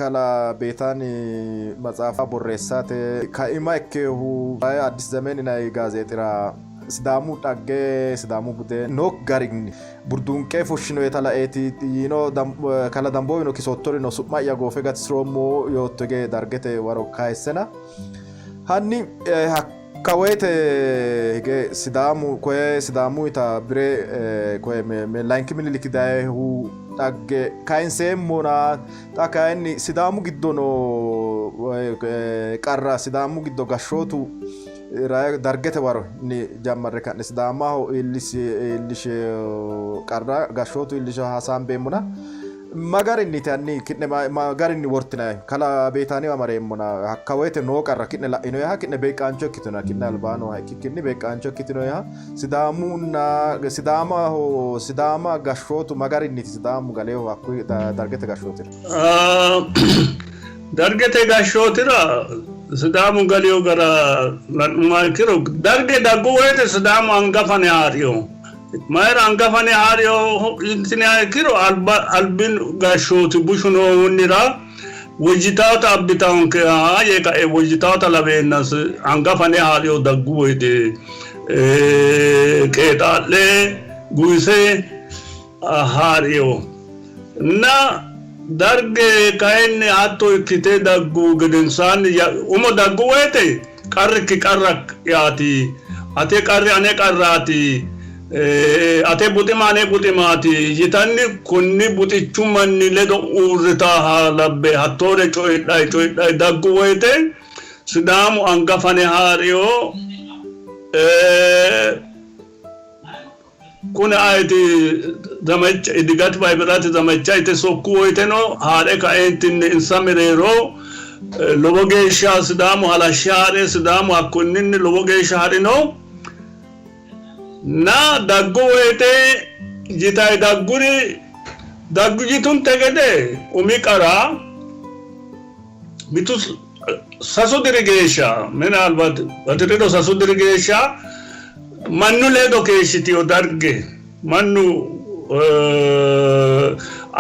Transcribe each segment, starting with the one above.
Kalaa Beetaani maxaafa borreessate kaima ikkinohu Addis Zemen yinanni gaazeexira Sidaamu dhagge, Sidaamu bude noo garinni burduunqe fushshinoyeta laeeti yiino. Kalaa Damboowino kisoottori no, su'ma'ya goofe gatisiroommo yootto hige Dargete waro kayissena hanni hakka woyte hige Sidaamu koye Sidaamuyita bire koye layinki Miniliki dayihu dhagge kayinseemmona xa kayinni Sidaamu giddo noo qarra Sidaamu giddo gashshootu Dargete waro ni jammarre ka'ne Sidaamaho iillishe qarra gashshootu iillishe hasaambeemmona ma garinniiti hanni ki'ne ma garinni wortinanni? Kalaa Beetaaniwa mareemmona hakka woyte noo qarra ki'ne la'inoyiha ki'ne beeqqaancho ikkitinoyiha ki'ne albaa nooha ikkikkinni beeqqaancho ikkitinoyiha Sidaamunna Sidaamaho Sidaama gashshootu ma garinniiti Sidaamu galeehu hakkuyi Dargete gashshootira? Dargete gashshootira Sidaamu galiyo gara la'nummoha ikkiro Darge daggu woyte Sidaamu anga fane haa'rino. Mayira anga fane haa'rino yitiniha ikkiro albi gashshooti bushu noohunnira woyyitaata abbitaonke yee kae woyyitaata laweenna anga fane haa'rino daggu woyte qeexaa'le guwise haa'rino. Na Darge kayinni hatto ikkite daggu gedensaanni umo daggu woyte qarrikki qarra'yaati, ate qarri ane qarraati, ate buxima ane buximaati yitanni konni buxichu manni ledo uurritaaha labbe hattoore coyidhay coyidhay daggu woyte Sidaamu anga fane haa'rino. Kuni ayeti zamacha Idigat Bahibirati zamacha yite sokku woyteno haadhe kaeentinni insa mereero lowo geeshsha Sidaamu halashshe haa're Sidaamu hakkonninni lowo geeshsha ha'rino. Na daggu woyte yitayi dagguri daggu yitunte gede umi qara mitu sasu diri geeshsha minaalbat bati'riro sasu diri geeshsha mannu ledo keeshshitino darge mannu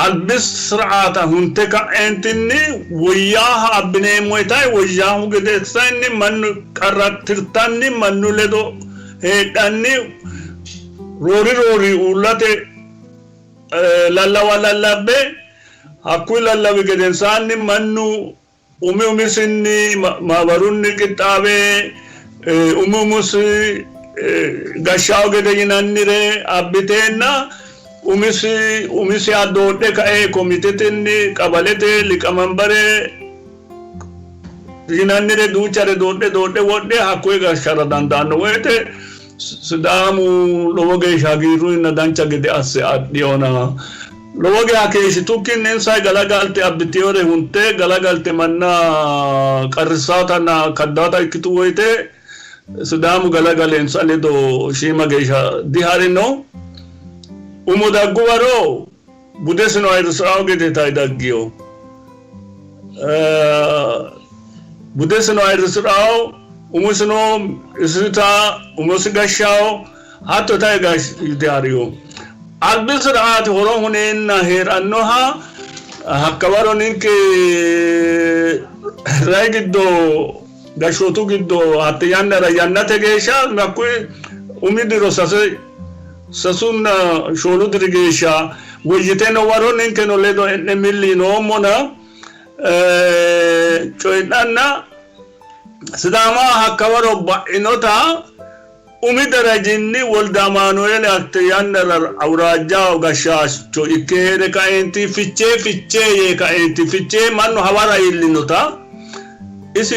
albi siraata hunte ka'eentinni woyyaaha abbineemmo yitayi woyyaahu gedensaanni mannu qarra tirtanni mannu ledo heedhanni roori roori uullate lallawa lallabbe Hakkuyi lallawi gedensaanni mannu umi umisinni maabarunni qixxaawe umi umisi gashshawo gede yinannire abbiteenna umisi umisiha doodhe kae komitetenni qabalete liqamambare yinannire duuchare doodhe doodhe wodhe hakkoye gashshara dandaanno woyte Sidaamu lowo geeshsha hagiirrunna dancha gede asse adhiyona. Lowo geya keeshshitukkinni insa galagalte abbitiyore hunte galagalte manna qarrissaatanna kaddaata ikkitu woyte Sidaamu galagale insa ledo shiima geeshsha diharino. Umo daggu waro budesino ayirrisirawo gede tayi daggiyo. Budesino ayirrisirawo, umisino isita umosi gashshawo, hatto tayi gashshite hariyo. Albi siraati horo huneenna hee'rannoha hakkawaro ninke rayi giddo gashshootu giddo hatte yannara yannate geeshsha hakkuyi umi diro sase sasunna shoolu diri geeshsha woyyite no waro ninkeno ledo e'ne milli yinoommona coyidhanna Sidaama hakkawaro ba'inota umi darajinni Wolde Amaanueeli hatte yannara awuraajjaho gashshaancho ikke hee're kaeenti Fichee Fichee yee kaeenti Fichee mannu hawara iillinota isi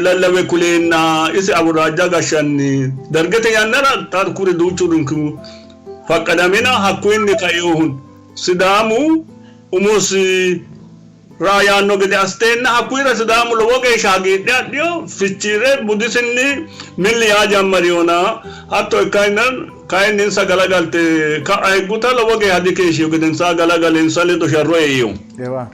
lallawe kuleenna isi awuraajja gashshanni Dargete yannara xa kuri duuchunku faqqadamina hakkuyinni kainohunni Sidaamu umosi Raa yaanno gede assiteenna hakkuyira Sidaamu lowo geeshsha hagiidhe adhino, fichi're budisinni milli yaa jammariyona. Hatto ikkayna kayinni insa galagalte ka'a higguta lowo geeha dikeeshshino, gedensaa galagale insa ledo sharro eino. Ewa.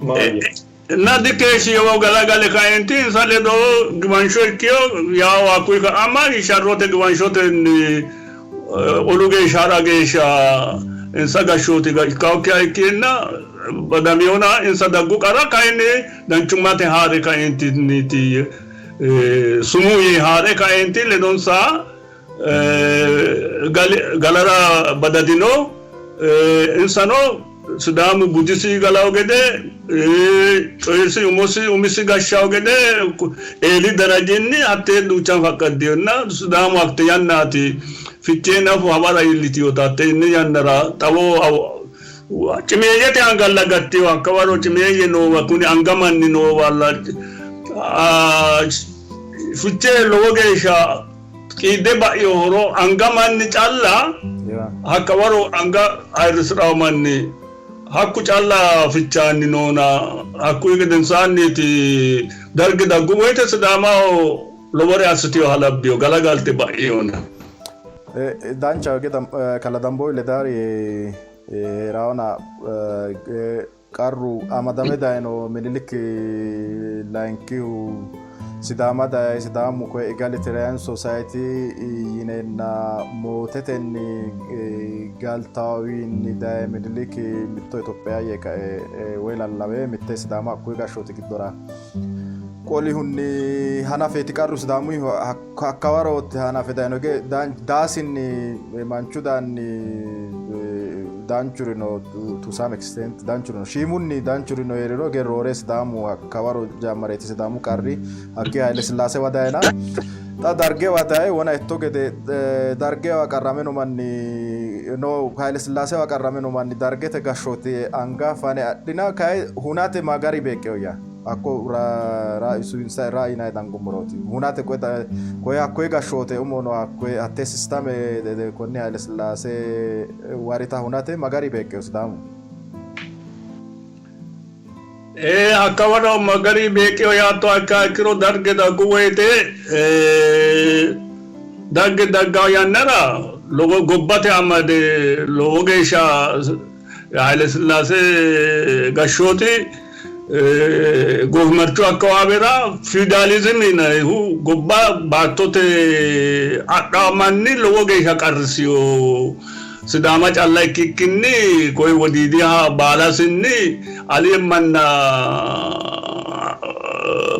Maahoyye. Na dikeeshshino, galagale kaeenti insa ledo giwansho ikkino, yawo hakkuyi ka'a mari sharrote giwanshotenni olu geeshsha ha'ra geeshsha insa gashshooti ikkaokkiha ikkeenna badamihona insa daggu qara kayinni danchummate haa're kaeentinniiti sumuu yee haa're kaeenti ledonsa galara badadino. Insano Sidaamu budisi galawo gede, coyisi umosi umisi gashshawo gede eeli darajinni hattee duucha faqqaddinonna Sidaamu hatte yannaati Fichee nafu hawara iillitinota hattenne yannara xawo cimeeyyete angalla gattino. Hakkawaro cimeeyye noowa kuni anga manni noowalla Fichee lowo geeshsha qiidde ba'inohoro anga manni calla hakkawaro anga ayirrisi'rawo manni hakku calla fichaanni noona hakkuyi gedensaanniiti darge daggu woyte Sidaamaho lowore assitinoha labbino galagalte ba'inona. Dancha gede Kalaa Damboowi Ledaari hee'raona Qarru amadame dayino Minilik layinkihu Sidaama daye Sidaamu koye Egalitarian Society yineenna mootetenni galtawiinni daye Minilik mitto Itophiya yee kae woy lallawe mitte Sidaama hakkuyi gashshooti giddora qolihunni hanafeeti qarru Sidaamuyihu hakkawarooti hanafe dayino. Hige daasinni manchu daanni danchuri no to some extent danchuri no shiimunni danchuri no hee'riro hige roore Sidaamu hakkawaro jammareeti Sidaamu qarri hakkii Haile Sillaasewa dayina xa Dargewa daye wona itto gede Dargewa qarrame no manni no Haile Sillaasewa qarrame no manni Dargete gashshooti anga fane adhina kayi hunate ma gari beeqqeoyya? Hakko ra ra yinanni dangummorooti. Hunate koye hakkoye gashshoote umono hakkoye hattee sistame konni Haile Sillaase warita hunate magari beeqqeyo Sidaamu? Ee, hakka waro magari beeqqeyo yaattoha ikkiha ikkiro Darge daggu woyte Darge dagga yannara lowo gobbate amade lowo geeshsha Haile Sillaase gashshooti goofimarchu akkawaawera fiudaalizim yinannihu gobba baattote adha manni lowo geeshsha qarrisino. Sidaama calla ikkikkinni koye wodiidiha baalasinni aliyye manna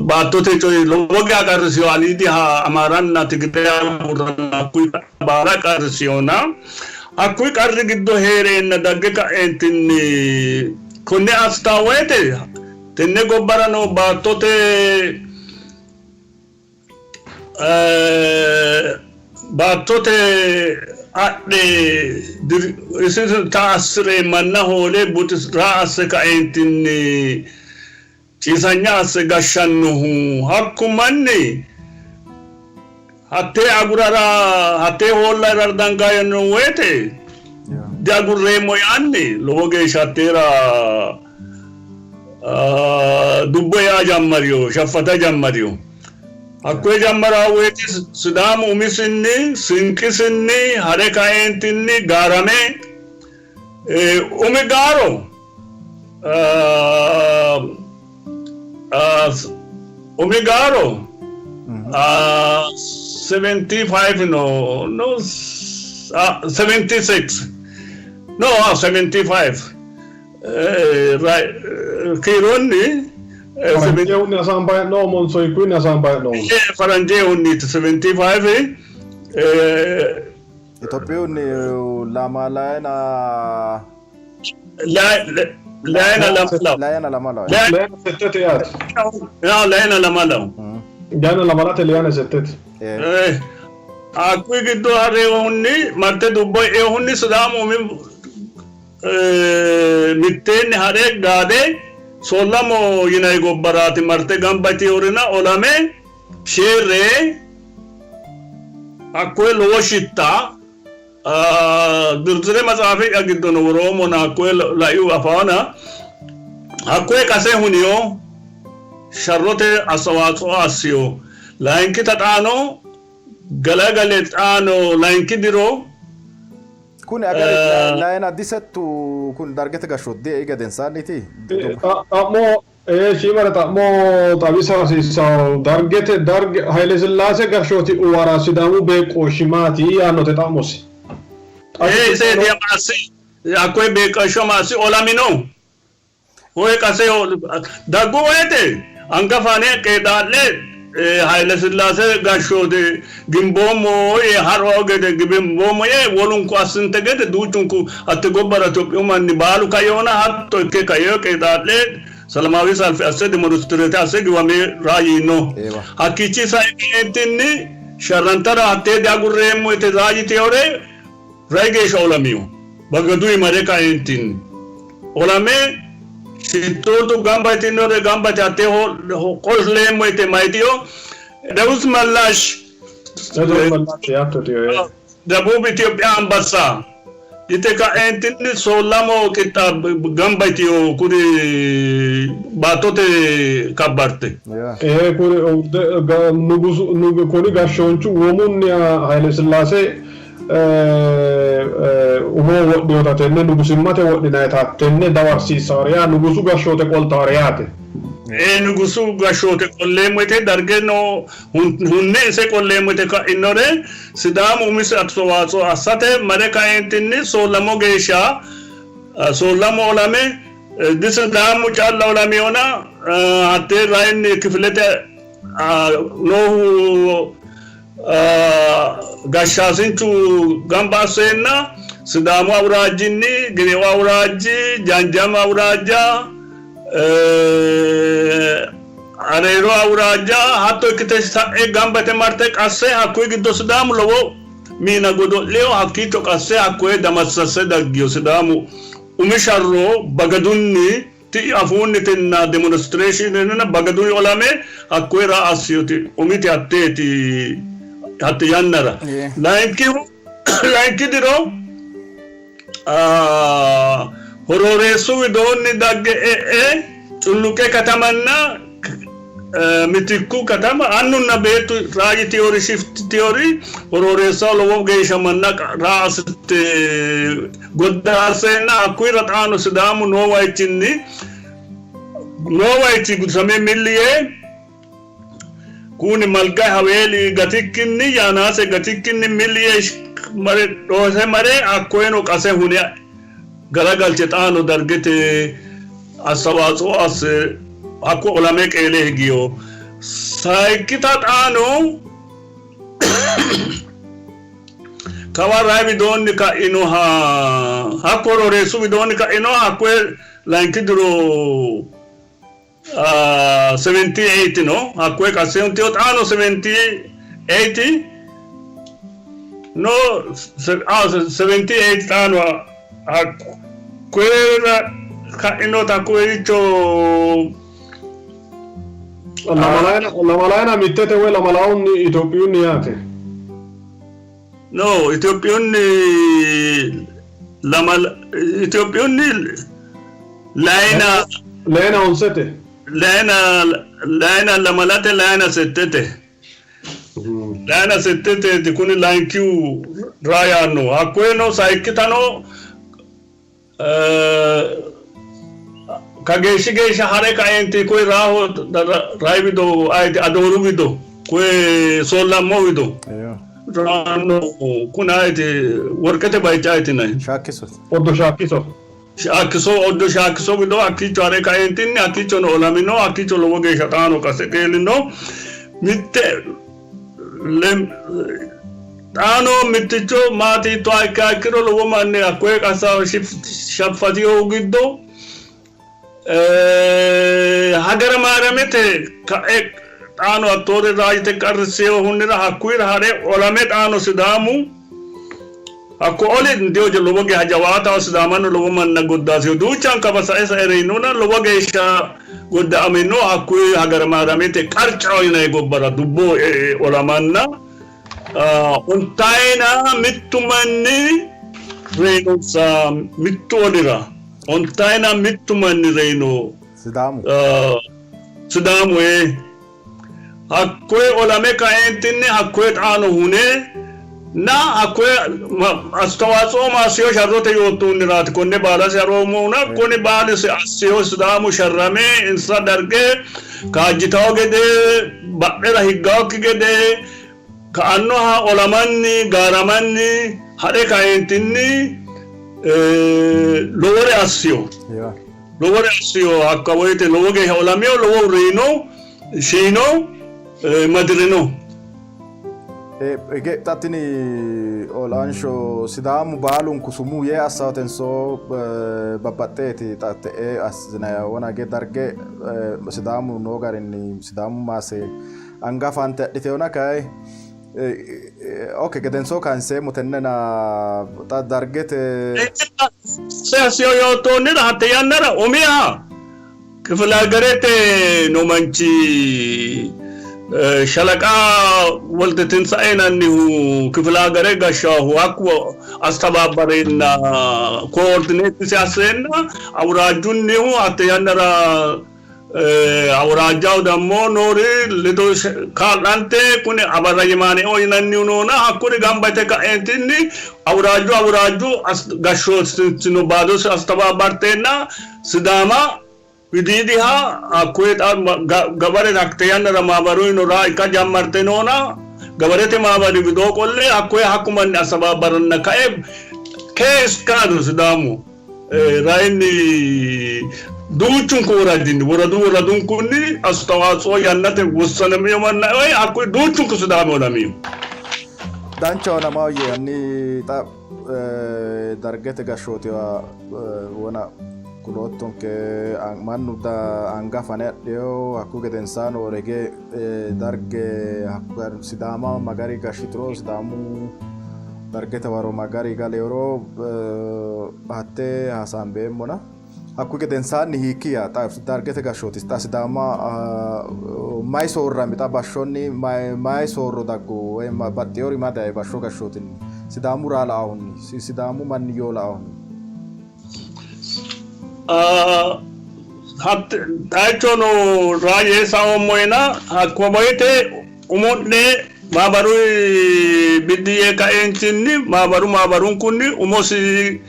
baattote coyi lowo geeshsha qarrisino. Aliidiha Amaaranna Tigire agurranna hakkuyi baala qarrisinona Hakkuyi qarri giddo hee'reenna dagge ka'eentinni konne assitanno woyite tenne gobbara noo baattote baattote adhe ta assi're manna hoole buxira asse kaeentinni Ciisanya asse gashshannohu hakku manni hattee agurara hattee hoollara dangaanno woyte diagurreemmo yaanni lowo geeshsha hatteera dubbo ea jammarino, shaffata jammarino. Hakkoye jammara woyte Sidaamu umisinni sinqisinni hare kaeentinni gaarame umi gaaro Umi gaaro 75 no no 76 no 75 kiironni Faranjehunni hasaambanni hee'noommonso hiikkuyiinni hasaambanni hee'noommo? Faranjehunniiti 75. Itophiyunni lamalayina Layina lamalawo. Layina lamalawo. Layina settete yaate. Layina lamalawo. Layina lamalate layina settete. Hakkuyi giddo ha'reehunni marte dubbo eehunni Sidaamu umi mitteenni ha're gaade Sollamo yinanni gobbaraati marte gamba yitinorina olame sheerre hakkoye lowo shitta Zirzi're maxaafi'ya giddono woroommona hakkoye laihu afaana hakkoye qase huniyo sharrote assawaatsoo assiyo. Layinkita xaano galagale xaano layinki diro Kuni agari layina disettu kun dargete gashshooti diei gedensaanniiti. Xa'mo Ee, shiimare xa'mo xawisa hasiissanno. Dargete Darge Hailesillaase gashshooti uwara Sidaamu beeqqooshshi maati yaannote xa'mosi. Ee, iseeti maassi hakkoye beeqqashsho maassi olamino. Hoye qase daggu woyte anga fane qeexaa'le Hayle Sillaase gashshoote gimboommo yee ha'ro gede gimboommo yee wolunku assinte gede duuchunku hatte gobbara Itophiyu manni baalu kaeona hatto ikke kae qeexaa'le salamaawi salfe asse demonstireete asse giwame raa yiino. Hakkiichi sae kaeentinni sharrantara hattee diagurreemmo yite raa yiteore Rai geeshsha olamino. Bagaduyi mare kaeentinni olame shittootu gamba yitinore gamba yite hattee qolleemmo yite mayitino. Dawit Mallash Dabub Itophiya Ambassa yite ka'eentinni Soollamo qixxa gamba yitino kuri baattote kabbarte. Ee, kuri nugusu kuni gashshoonchu womunniha Hailesillaase umoho wodhinota tenne nugusimmate wodhinayita tenne dawarsiissawore yaa nugusu gashshoote qoltawore yaate. Ee, nugusu gashshoote qolleemmo yite dargeno hunne ise qolleemmo yite ka'inore Sidaamu umisi astowaatso assate mare kaeentinni Soollamo geeshsha Soollamo olame diSidaamu calla olaminona hattee rayinni kifilete noohu gashshaasinchu gamba asseenna Sidaamu awuraajjinni, Gede'u awuraajji, Janjamu awuraajja, Areero awuraajja hatto ikkite sa'e gamba yite marte qasse hakkuyi giddo Sidaamu lowo miina godo'lino hakkiicho qasse hakkoye damassase daggino Sidaamu umi sharro bagadunni Ti'i afuunnitenna demonstireeshiinenna bagadunni olame hakkoye raa assinoti umiti hatteeti hatte yannara. Layinkihu layinki diro Horooreessu widoonni dagge e'e Culluqe katamanna Mitikku katama annunna beettu raa yitiyori shift yitiyori Horooreessaho lowo geeshsha manna raa assite Goddaasseenna hakkuyira xaano Sidaamu noo wayichinni noo wayichi gudisame milli yee kuni Malgayi Haweeli gatikkinni Yaanaase gatikkinni milli yee mare dhoose mare hakkoyeno qase hune garagalche xaano Dargete assawaatsoo asse hakko olame qeele higino. Sayikkita xaano Kawa Rayi widoonni ka'inoha hakko Rooreessu widoonni ka'inoha hakkoye layinki diro 78 no hakkoye qasse huntino xaano 78 no 78 xaano hakkoyera ka'inota hakkoyicho Lamalayina mittete woy lamalawunni Itophiyunni yaate. No, Itophiyunni lamal Itophiyunni layina Layina honsete. Layina lamalate layina settete. Layina setteteeti kuni layinkihu raa yaanno. Hakkoyeno sayikkitano Kageeshshi geeshsha ha're kaeenti koye raaho rayi wido ayiti adooru wido koye soollammo wido raanno kun ayiti worqete bayicho ayiti nayi Shaakkiso. Oddo shaakkiso. Shaakkiso oddo shaakkiso wido hakkiicho ha're kaeentinni hakkiichono olamino hakkiicho lowo geeshsha xaano qase qeelino mitte Xaano mitticho maati yiittoha ikkiha ikkiro lowo manni hakkoye qasa shaffatinohu giddo hagara Maariyaamete ka'e xaano hattoore raajite qarrissinohunnira hakkuyira ha're olame xaano Sidaamu hakko oli ndiyo lowo geeshsha jawaataho Sidaamano lowo manna goddaasino duuchankawa sae sae reyinona lowo geeshsha godda'amino hakkuyi hagara Maariyaamete Qarcaho yinanni gobbara dubbo e''e olamanna Ontayina mittu manni reyinonsa mittu olira ontayina mittu manni reyino. Sidaamu. Sidaamu ee. Hakkoye olame kaeentinni hakkoye xaano hune na hakkoye astawaatsoo maassiyo sharrote yoottuunniraati konne baala sharroommohuna kuni baalisi assiyo Sidaamu sharrame insa darge kaajjitawo gede badhera higgawokki gede ka'annoha olamanni gaaramanni ha're kaeentinni lowore assiyo. Lowore assino hakka woyte lowo geeshsha olamino, lowohu reyino, shiino, madirino. Hige xa tini olansho Sidaamu baalunku sumuu yee assawotenso babbaxxeeti xa te'ee assinay wona hige darge Sidaamu noo garinni Sidaamu maase anga fante adhiteyona kayi Ok gedenso kayinseemmo tennena xa dargete. Sasio yoottoonnira hatte yannara umiha kifilagerete no manchi shalaqa Wolde Tinsae yinannihu kifilagere gashshaahu hakku astabaabbareenna koordineetisi asseenna awuraajjunnihu hatte yannara Awuraajjaho dammo noori ledo kaa'lante kuni Abarra Yemaaneo yinannihu noona hakkuri gamba yite ka'eentinni awuraajju awuraajju gashshootino baadosi astabaabbarteenna Sidaama widiidiha hakkoye xa gabare hatte yannara maabaruyino raa ikka jammarte noona gabarete maabari widoo qolle hakkoye hakku manni astabaabbaranna kae keeskaado Sidaamu Rayinni duuchunku woradinni woradu woradunkunni astawaatsoo yannate wossanamino manna oye hakkuyi duuchunku Sidaami olamino. Danchaho namahoyye hanni xa Dargete gashshootiwa wona kuloottonke mannu anga fane adhino hakkuyi gedensaano rege Darge Sidaama magari gashshituro Sidaamu Dargete waro ma gari galeoro hatte hasaambeemmona. Hakkuyi gedensaanni hiikkiya xa Dargete gashshooti xa Sidaama mayi soorrami xa bashshonni mayi soorro daggu woy baxxeyori ma dayi bashsho gashshootinni Sidaamu raa la'ahunni Sidaamu manni yoo la'ahunni. Xayichono raa yee saoommoena hakko woyte Umo'ne maabaru biddi yee kaeentinni maabaru maabarunkunni umosi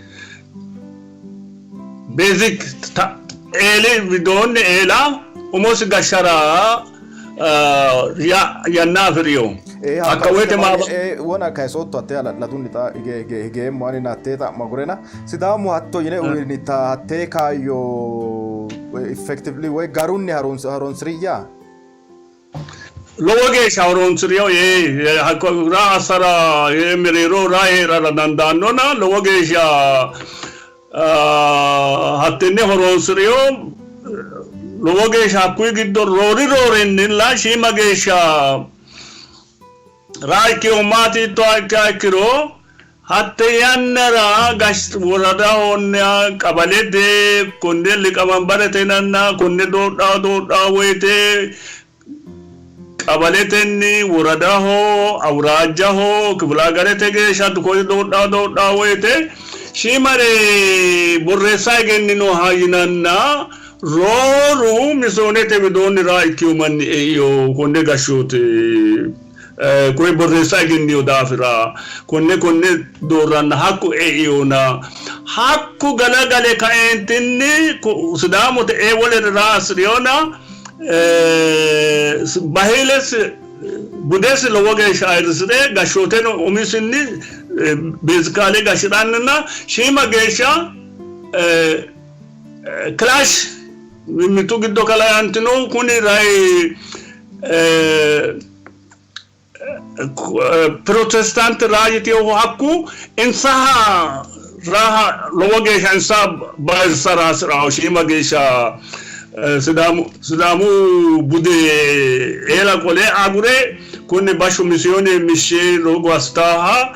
basic eeli widoonni eela umosi gashshara yanna afi'rino. Hakka woyte Wona kayisootto hatte hala'ladunni xa hige higeemmo ani hattee xa'mo agurena Sidaamu hatto yine uyinita hattee kaayyo effectively woy garunni harunsi'riyya? Lowo geeshsha horoonsi'rino yee hakko raa assara yee mereero raa hee'rara dandaannona lowo geeshsha hattenne horoonsi'rino. Lowo geeshsha hakkuyi giddo roori roorennilla shiima geeshsha raa ikkinohu maati yiittoha ikkiha ikkiro Hatte yannara woradahonna qabalete konne liqamambarete yinanna konne doodhawo doodhawo woyte qabaletenni woradaho, awuraajjaho, kifilaagarete geeshsha konne doodhawo doodhawo woyte shiimare borreessa egenninoha yinanna rooru misoonete widoonni raa ikkino manni eino konne gashshoote. Koye borreessa egennino daafira konne konne doorranna hakku einona hakku galagale kaeentinni Sidaamu te'ee wolere raa assi'rinona bahilesi budesi lowo geeshsha ayirrisi're gashshooteno umisinni beezikaale gashshi'ranninna shiima geeshsha clash mimmitu giddo kalaqantinohu kuni rayi Pirotestaante raa yitinohu hakku insaha raaha lowo geeshsha insa bayirsara hasi'ranno shiima geeshsha Sidaamu Sidaamu bude eela qole agure kunni bashsho misiyoone mishshe rogo assitaaha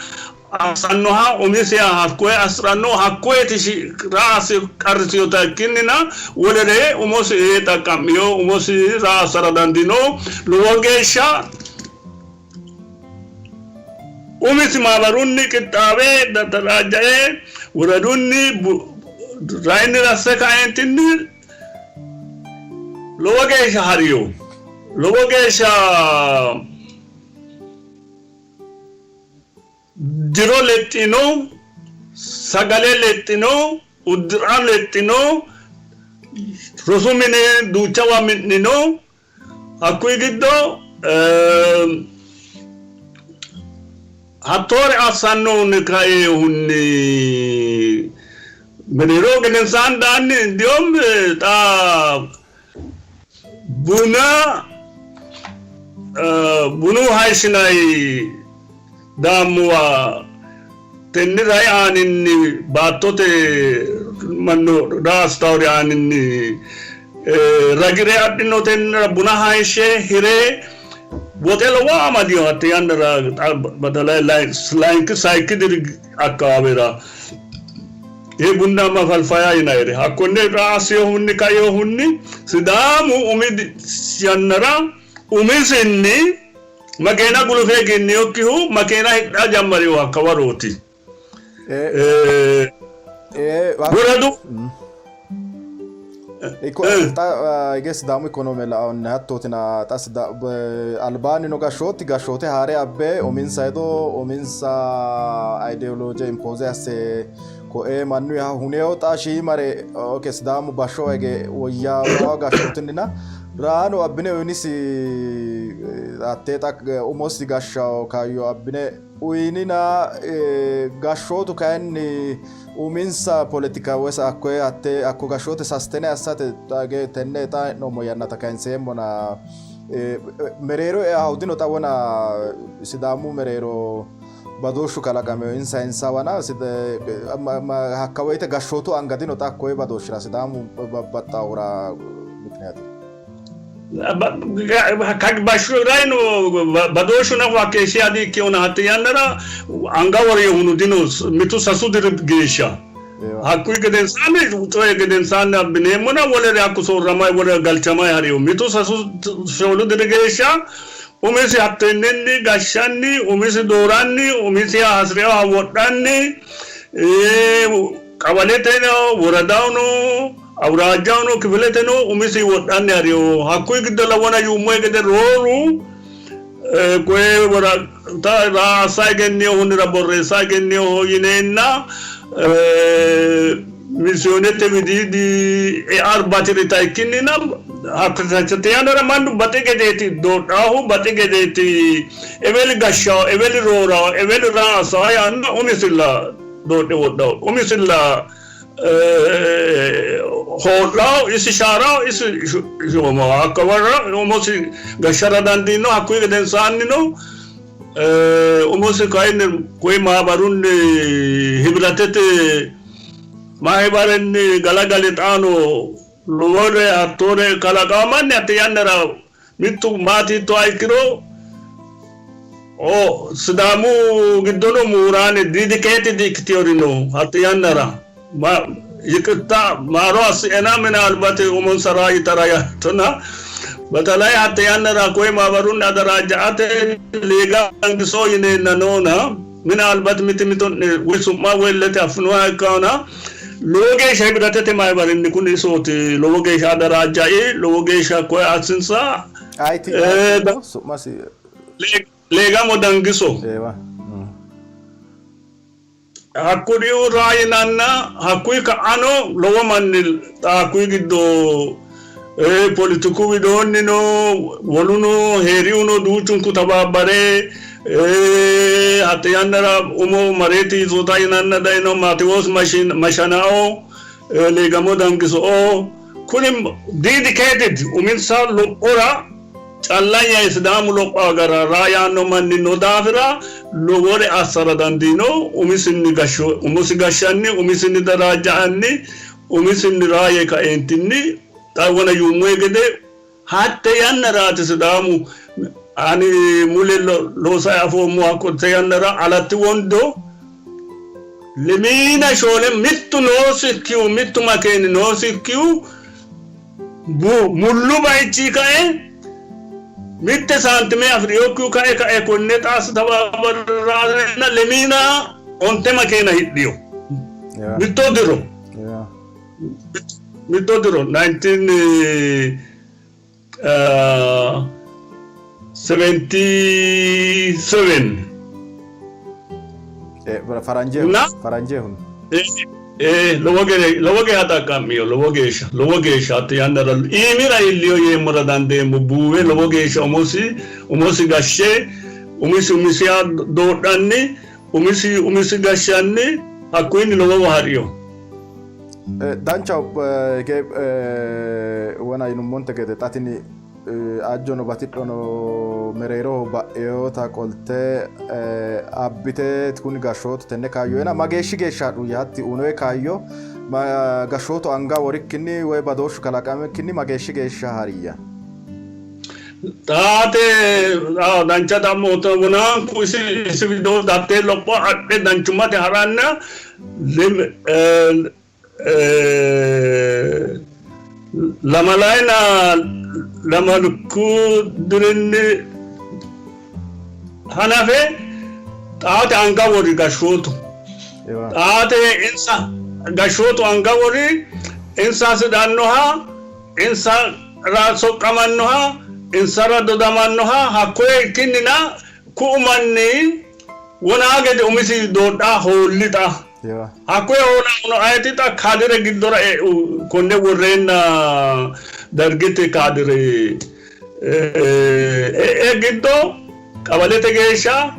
assannoha umisiha hakkoye assi'ranno hakkoyeti raasi qarrisinota ikkinnina wolere umosi ee xaqqa'mino umosi raa assara dandiino lowo geeshsha umisi maabarunni qixxaawe tadaraajjae woradunni rayinni rasse kaeentinni lowo geeshsha hariyo lowo geeshsha Jiro lexxino, sagale lexxino, uddi'ra lexxino, rosu mine duuchawa mi'nino. Hakkuyi giddo hattoore assannohunni kainohunni. Mereero gedensaanni daanni indiyom xa buna bunu hayishshinanni daammuwa tenne rai aaninni baattote mannu raastawori aaninni ragire adhino tennera buna hayishshe hire woxe lowo amadino hatte yannara badala layinki sayikki diri akkawaawera Ee bunnaamma falfaya yinayire hakkonne assinohunni kainohunni Sidaamu umi yannara umisinni makeena gulufe egenninokkihu makeena hidha jammarinohu hakka warooti. Woradu Xa hige Sidaamu ikonoome la'anni hattootina xa albaanni no gashshooti gashshoote haare abbe uminsa hedo uminsa ideolooje impooze asse koe mannuha huneo xa shiimare oke Sidaamu bashsho hige woyyaawa gashshootinnina raano abbine uyinisi hattee xa umosi gashshawo kaayyo abbine uyinina gashshootu kayinni Uminsa poletika woy hakkoye hatte hakko gashshoote sastene assate xage tenne xa hee'noommo yannata kayinseemmona mereero eahu dino xa wona Sidaamu mereero badooshshu kalaqamino insa insawana hakka woyte gashshootu anga dino xa hakkoye badooshshira Sidaamu babbaxxahura mikiniyaati. Bashshorayino badooshshu nafa hakkeeshshiha di-ikkinona hatte yannara anga worinohuno dino mitu sasu diri geeshsha. Hakkuyi gedensaanni coyi gedensaanni abbineemmona wolere hakku soorramayi wolere galchamayi harino. Mitu sasu shoolu diri geeshsha umisi hattennenni gashshanni umisi dooranni umisiha hasi'rinoha wodhanni qawaleteno woradahono Awuraajjahono kifileteno umisi wodhanni harino. Hakkuyi giddo lawona yuummohe gede rooru koye woraqata raasa egenninohunnira borreessa egenninoho yineenna misiyoonete widiidi e'a bati'rita ikkinnina hatte yannara mannu baxi gedeeti doodhaahu, baxi gedeeti eweli gashshawo, eweli roorawo, eweli raasawo yaanna umisilla doodhe wodhawo, umisilla Hoo'lao isi shaarao isi shoomao hakka warra umosi gashshara dandiino. Hakkuyi gedensaannino umosi kayinni koye maabarunni hibiratete maahibarenni galagale xaano lowore hattoore kalaqawo manni hatte yannara mittu maati hiittoha ikkiro Sidaamu giddono muuraane dedikeetid ikkitiori no hatte yannara yiqirta maaro assi'ena minaalbate umonsa raa yitara yaatona batalay hatte yannara koye maabarunni adaraajja'ate liiga angiso yineenna noona minaalbat miti mito'ne woy su'ma woy lete affinoha ikkaona Lowo geeshsha hibiratete maabarinni kuni isooti lowo geeshsha adaraajjai lowo geeshsha koye assinsa. Ayiti su'masi Leegamo Dangiso. Eewa. Hakkuriu raa yinanna hakkuyi ka'ano lowo manni hakkuyi giddo poletiku widoonnino woluno heeriuno duuchunku tabaabbare hatte yannara umo mareeti yizoota yinanna dayino Maatiwoos Mashanao Leegamo Dangiso'o kuni dedicated uminsa lophora calla yee Sidaamu lopho agara raa yaanno manni no daafira lowore assara dandiino. Umisinni gashsho umosi gashshanni umisinni daraajja'anni umisinni raa yee kaeentinni xa wona yuummohe gede hatte yannaraati Sidaamu ani mule loosayi afoommo hakkote yannara Alatti Wondo lemiina shoole mittu noosikkihu mittu makeeni noosikkihu Mullu bayichi kae mitte saantime afi'rinokkihu kae kae konne xaasi tababarraanna lemiina onte makeena hidhino. Mitto diro. Mitto diro 1977. Faranjehu. Lowo geeshsha xaqqa'mino, lowo geeshsha, lowo geeshsha hatte yannara iimira iillino yeemmora dandeemmo. Buuwe lowo geeshsha umosi umosi gashshe umisi umisiha doodhanni umisi umisi gashshanni hakkuyinni lowowa ha'rino. Danchaho hige wona yinummonte gede xa tini ajono batidhono mereeroho ba'inota qolte abbite kuni gashshootu tenne kaayyo uyina mageeshshi geeshsha hadhu hatti uyinoyi kaayyo gashshootu anga worikkinni woy badooshshu kalaqamikkinni mageeshshi geeshsha hariyya? Xaate dancha xa'moota wonaanku isi isi widoo hattee lopho adhe danchummate ha'ranna lamalayina lamalku dirinni hanafe xaate anga wori gashshootu. Xaate insa gashshootu anga wori insa hasidhannoha Insara soqqamannoha, insara dodamannoha hakkoye ikkinnina ku'u manni wonaa gede umisi doodha hoolli xa. Hakkoye hoolaahuno ayeti xa kaadire giddora e'u konne worreenna Dargete kaadire e'e giddo qawalete geeshsha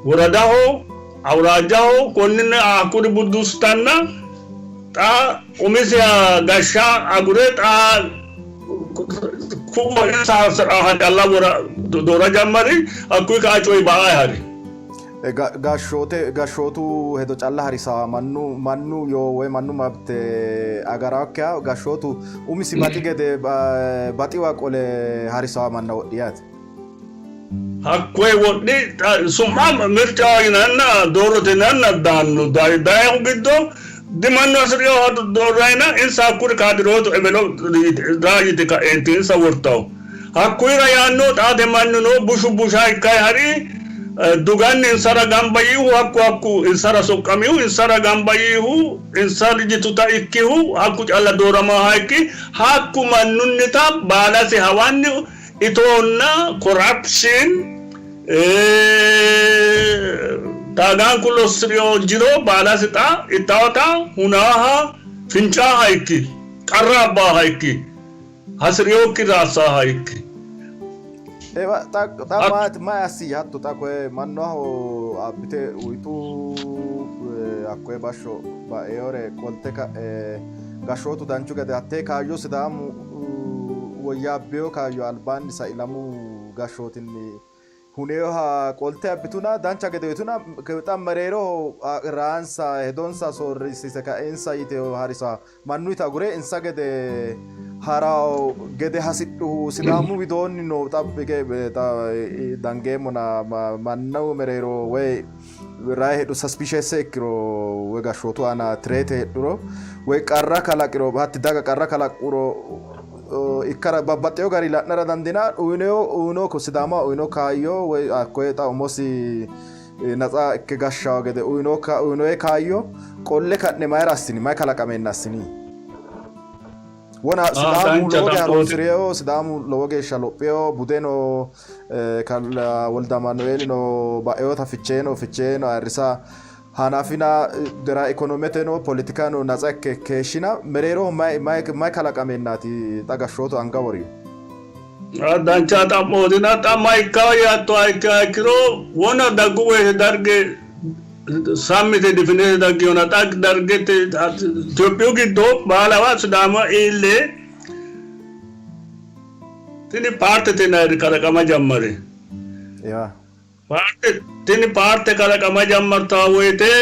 woradaho awuraajjaho konninni hakkuri budduussitanna Xa umisiha gashsha agure xa ku'u insa hasi'raaha calla wora doora jammari, hakkuyi ka'a coyi ba''ayi hari. Gashshoote gashshootu hedo calla harisa mannu mannu yoo woy mannu mabte agarawokkiha gashshootu umisi baxi gede baxiwa qole harisawa manna wodhi yaate. Hakkoye wodhi su'ma mircaho yinanna doorote yinanna daanno dayihu giddo dimannu hasi'rinoha doorrayina insa hakkuri kaadirootu ebelo raa yite ka'eenti insa wortawo. Hakkuyira yaanno xaate mannuno bushu busha ikkayi ha'ri duganni insara gamba yiihu hakku hakku insara soqqamihu insara gamba yiihu insa yituta ikkihu hakku calla dooramaaha ikki hakku mannunnita baalasi hawanni Itoonna corruption Taaganku lossi'rino jiro baalasi xa ittaata, hunaaha, fincaaha ikki, qarra abbaaha ikki, hasi'rinokkire assaaha ikki. Ewa xa xa maati mayi assiyya hatto xa koye mannaho abbite uyitu hakkoye bashsho baeore qolte ka'e gashshootu danchu gede hattee kaayyo Sidaamu woyyaabbino kaayyo albaanni sai lamu gashshootinni huninoha qolte abbituna dancha gede uyituna xa mereeroho raansa hedonsa soorrisiise kae insa yite harisa mannuyita agure insa gede harawo gede hasidhuhu Sidaamu widoonni no xa hige dangeemmona mannu mereero woy rayi hedhu suspicious ikkiro woy gashshootu aana threat heedhuro woy qarra kalaqiro hatti daga qarra kalaqquro ikkara babbaxxeyo gari la'nara dandina uyino uyino Sidaama uyino kaayyo woy hakkoye xa umosi natsa ikke gashshawo gede uyino uyinoe kaayyo qolle ka'ne mayira assini may kalaqameenna assini? Wona Sidaamu Dancha lowo geeshsha xa'mooti. harunsireyo, Sidaamu lowo geeshsha lophiyo, budeno Wolde Amaanueelino ba'eyota Ficheeno Ficheeno ayirrisa hanafina dera ikonometeno politikano natsa ikke keeshshina mereeroho may may may kalaqameennaati xa gashshootu anga worihu? Dancha xa'mootina xa may ikkawo yaattoha ikkiha ikkiro wona daggu woyte darge Sammite difinete dagginona xa dargete Itophiyu giddo baalawa Sidaama iille tini paartete yinanniri kalaqama jammari. Paarte tini paarte kalaqama jammartaa woyte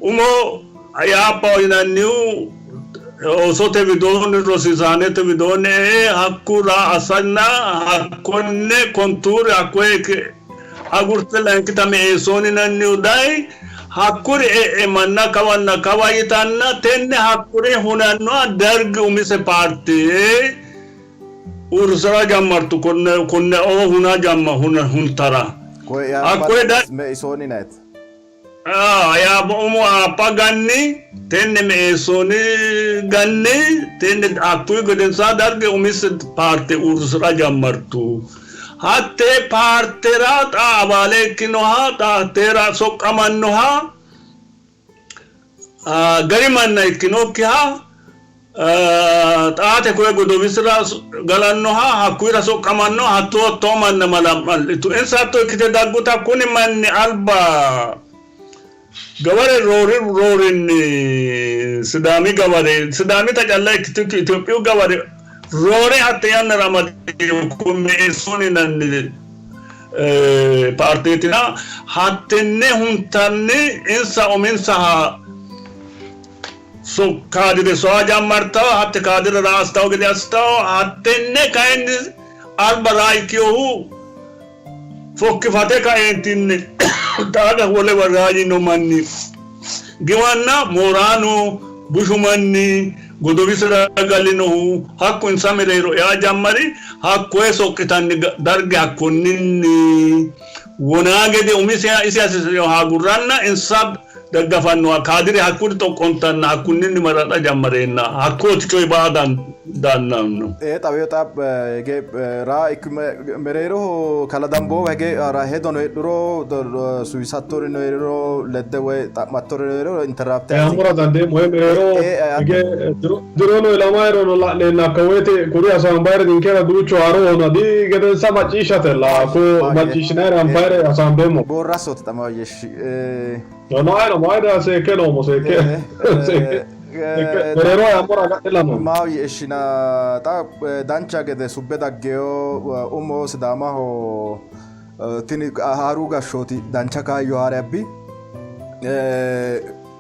umo Yaappaho yinannihu oosote widoonni rosiisaanete widoonni e''e hakku raa assanna hakkonne kontuuri hakkoye agurte layinkita Meesooni yinannihu dayi hakkuri e'e manna kawanna kawa yitanna tenne hakkuri hunannoha Derg umise paarte uurrisara jammartu konne konne oo huna jamma huntara Koye hakkoye Yaappa Meesooni yinayite. Yaabo umo aappa ganni, tenne Meesooni ganni, tenne hakkuyi gedensaa darge umise paarte uurrisi'ra jammartu. Hatte paartera xa abaale ikkinoha, xa hatteera soqqamannoha, gari manna ikkinokkiha, Xaate koye godowisira galannoha hakkuyira soqqamannoha hattoo hattoo manna malam'allitu. Insa hatto ikkite dagguta kuni manni alba Gaware roori roorinni Sidaami gaware Sidaamita calla ikkitukki Itophiyu gaware roore hatte yannara amadinohu Meessoon yinanni paarteetina hattenne huntanni insa uminsaha kaadire soa jammartawo, hatte kaadire raa assitawo gede assitawo, hattenne kayinni alba raa ikkinohu fokkifate kaeentinni taaga wolewa raayino manni giwanna mooraano bushu manni godowisira galinohu hakku insa mereero ea jammari. Hakkoye soqqitanni darge hakkonninni wonaa gede umisiha isi hasiisinoha agurranna insa daggafannoha kaadire hakkuri xoqqontanna hakkunninni maraxa jammareenna hakkooti coyi baa dandaanno. Ee xawiyo xa hige raa ikki mereeroho kala damboowa hige hedono heedhuro suwisattorino hee'riro ledde woy xa'mattorino hee'riro interrupte assi. Eammora dandeemmo ee mereero hige dirono ilamayirono la'neenna hakka woyte kuri hasaambayire ninkera duuchu haarohona di gedensa macciishshatella ko macciishshinayire anfayire hasaambeemmo. Boorrasooti xa maayyeeshshi. No mayira seekke noommo seekke seekke mereero eammora agadhe lamo. Maahoyye ishina xa dancha gede subbe daggeyo umo Sidaamaho tini haaru gashshooti dancha kaayyo haare abbi.